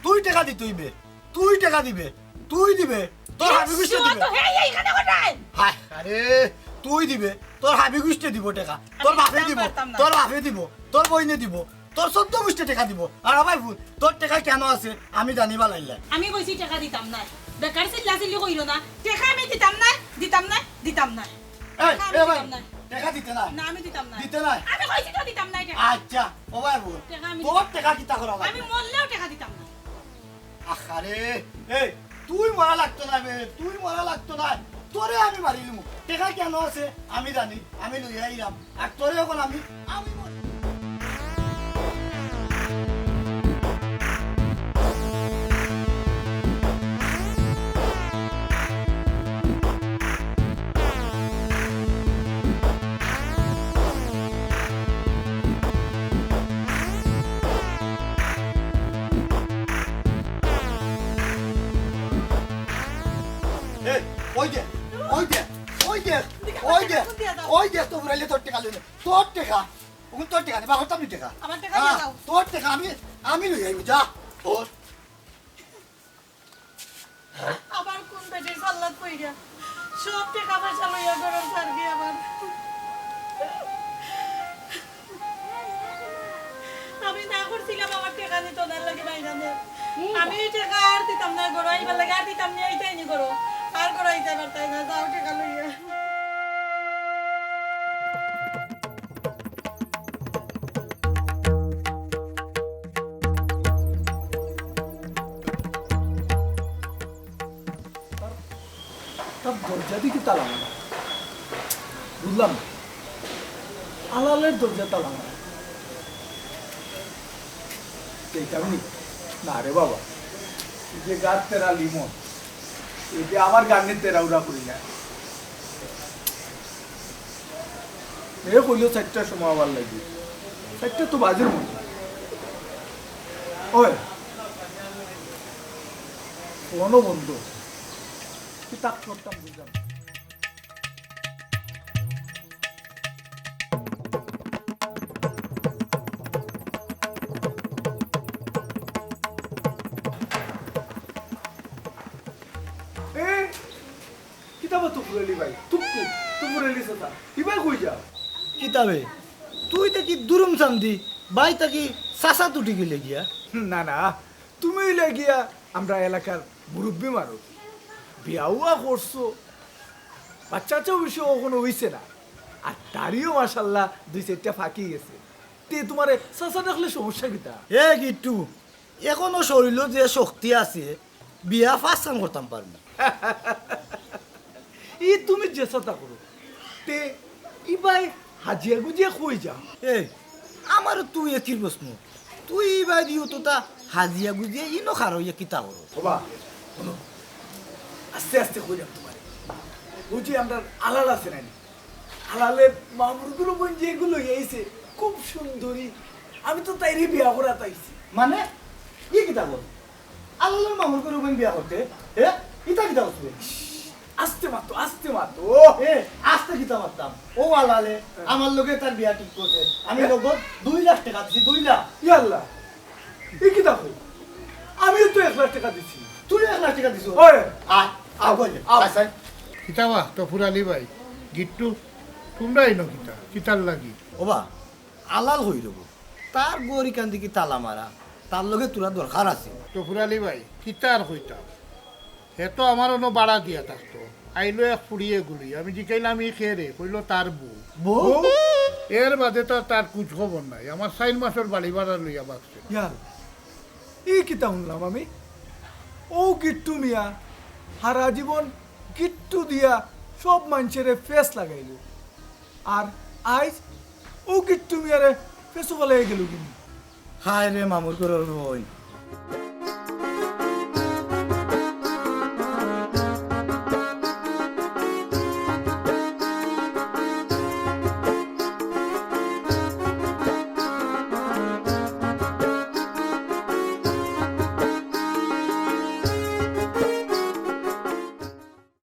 তুই টেকা দিতে হইবে, তুই টেকা দিবে, তুই দিবে, তোর হাবি গুষ্টি দিবে। তো হেই, এইখানে কোথায়? হায়, আরে, তুই দিবে, তোর হাবি গুষ্টি দিব টেকা, তোর আমি বাপে দিতাম দিব, পারতাম না। তোর বাপে দিব, তোর বইনে দিব, তোর চোদ্দ গুষ্টি টেকা দিব। আর আমার বোন, তোর টেকা কেন আছে আমি জানি বালাইলে। আমি কইছি টেকা দিতাম না, বেকার চিল্লা চিল্লি কইরো না, টেকা আমি দিতাম না, দিতাম না, দিতাম না। এই, টেকা আমি এ ভাই, দিতাম না। টেকা দিতে না। না, আমি দিতাম না। দিতে না। আমি কইছি তো দিতাম না টেকা। আচ্ছা, ও ভাই বোন, টেকা আমি তোর দিতাম টেকা না। কিতা করা লাগবে? আমি মরলেও টেকা দিতাম না। আহারে, এই, তুই মরা লাগতো না বে, তুই মরা লাগতো না। তোরে আমি মারিলিমু। টেকা কেন আছে আমি জানি, আমি লইয়া আইলাম। আর তোরে এখন আমি, আমি মরি। ওই দেখ, ওই দেখ, ওই দেখ, ওই দেখ, তো ফুরাইলে তোর টেকা লইলে। তোর টেকা, ওগুন তোর টেকা নি, বাবা, তোর টেকা। আমার টেকা নিয়া যাও। তোর টেকা আমি, আমি লই আইবো, যা। তোর আবার কোন বেটির সাল্লাত পইরা সব টেকা পয়সা লইয়া ঘরর সারগি আবার। আমি না করছিলাম আমার টেকা নিত না লাগে বাইগানে। আমি এই টেকা আর দিতাম না ঘরো আইবার লাগে, আর দিতাম না, এইটাই নি ঘরো। আর ঘরো আইতে পারতাই না, যাও টেকা লইয়া। তার, তার দরজা দিকে তালা মারা। বুঝলাম না। আলালের দরজা তালা মারা। এইটা আমি, না রে বাবা, এই যে গাছ তেরা লিমন, এই যে আমার গান্ডি তেরা উড়া করি না। এ কইলো চাইরটার সময় আবার লাগি। চাইরটা তো বাজের মধ্যে। ওই। ফোনও বন্ধ। কিতা করতাম বুঝলাম না। এ, কিতা বা তুফুর আলী ভাই, তুপ্পু, তুফুর আলী চাচা, ইবায় কই যাও? কিতা বে? তুই দেখি দুরুম চান্দি, বাই থাকি চাচাত উঠি গেলে গিয়া। না, না, তুমি অইলে গিয়া আমরা এলাকার মুরব্বি মানুষ। বিয়া উয়া করছো, বাচ্চা কাচ্চা অবশ্য অখনো অইছে না। আর দাড়িও মাশাআল্লাহ দুই চাইরটা ফাকি গেছে। তে তুমারে চাচা ডাকলে সমস্যা কিতা? এ গিট্টু, অখনো শরীলো যে শক্তি আছে, বিয়া পাঁচখান করতাম পারমু। ই তুমি যে চাচা করো, তে ইবায় হাজিয়া গুজিয়া কই যা? এই, আমারও তুই একই প্রশ্ন। তুই ইবায় দিও তো তা হাজিয়া গুজিয়া ইনো খাড়া অইয়া কিতা করো? ওবা, হুনো, আস্তে আস্তে কইরাম তুমারে। অউ যে আমরার আলাল আছে নানি? আলালে মামুর ঘরর বইন যেগু লইয়া আইছে, খুব সুন্দরী। আমি তো তাইরে বিয়া করাত আইছি। মানে? ই কিতা কর? আলালের মামুর ঘরর বইন বিয়া করতে? এ? ইতা কিতা করতে? আস্তে মাতো, আস্তে মাতো। এ, আস্তে কিতা মাততাম? অউ আলালে আমার লগে তার বিয়া ঠিক করছে। আমি নগদ দুই লাখ টেকা দিছি, দুই লাখ। ইয়াল্লা, ই কিতা কও? আমিও তো এক লাখ টেকা দিছি। তুই এক লাখ টেকা দিছস? ওই। আয়, আয়, আয়, আয়। কিতা বা, তুফুর আলী ভাই, গিট্টু, তুমরা ইনো কিতা? কিতার লাগি? ওবা, আলাল কই রবো। তার ঘর ইখান দেখি তালা মারা, তার লগে থুড়া দরকার আছে। তুফুর আলী ভাই, কিতা আর কইতাম? হে তো আমার অনো ভাড়া দিয়া থাকতো। আইলো এক ফুড়ি এগু লইয়া। আমি জিকাইলাম, "ই কে রে?" কইলো, "তার বউ।" বউ? এর বাদে তো আর তার খুজ খবর নাই। আমার চাইর মাসর বাড়ি ভাড়া লইয়া ভাগছে। ইয়ার, ই কিতা হুনলাম আমি? অউ গিট্টু মিয়া হারা জীবন গিট্টু দিয়া সব মানষরে ফেস লাগাইলো। আর আইজ অউ গিট্টু মিয়ারে ফেসো ফালাইয়া গেলো কিনি? হায় রে মামুর ঘরর বইন।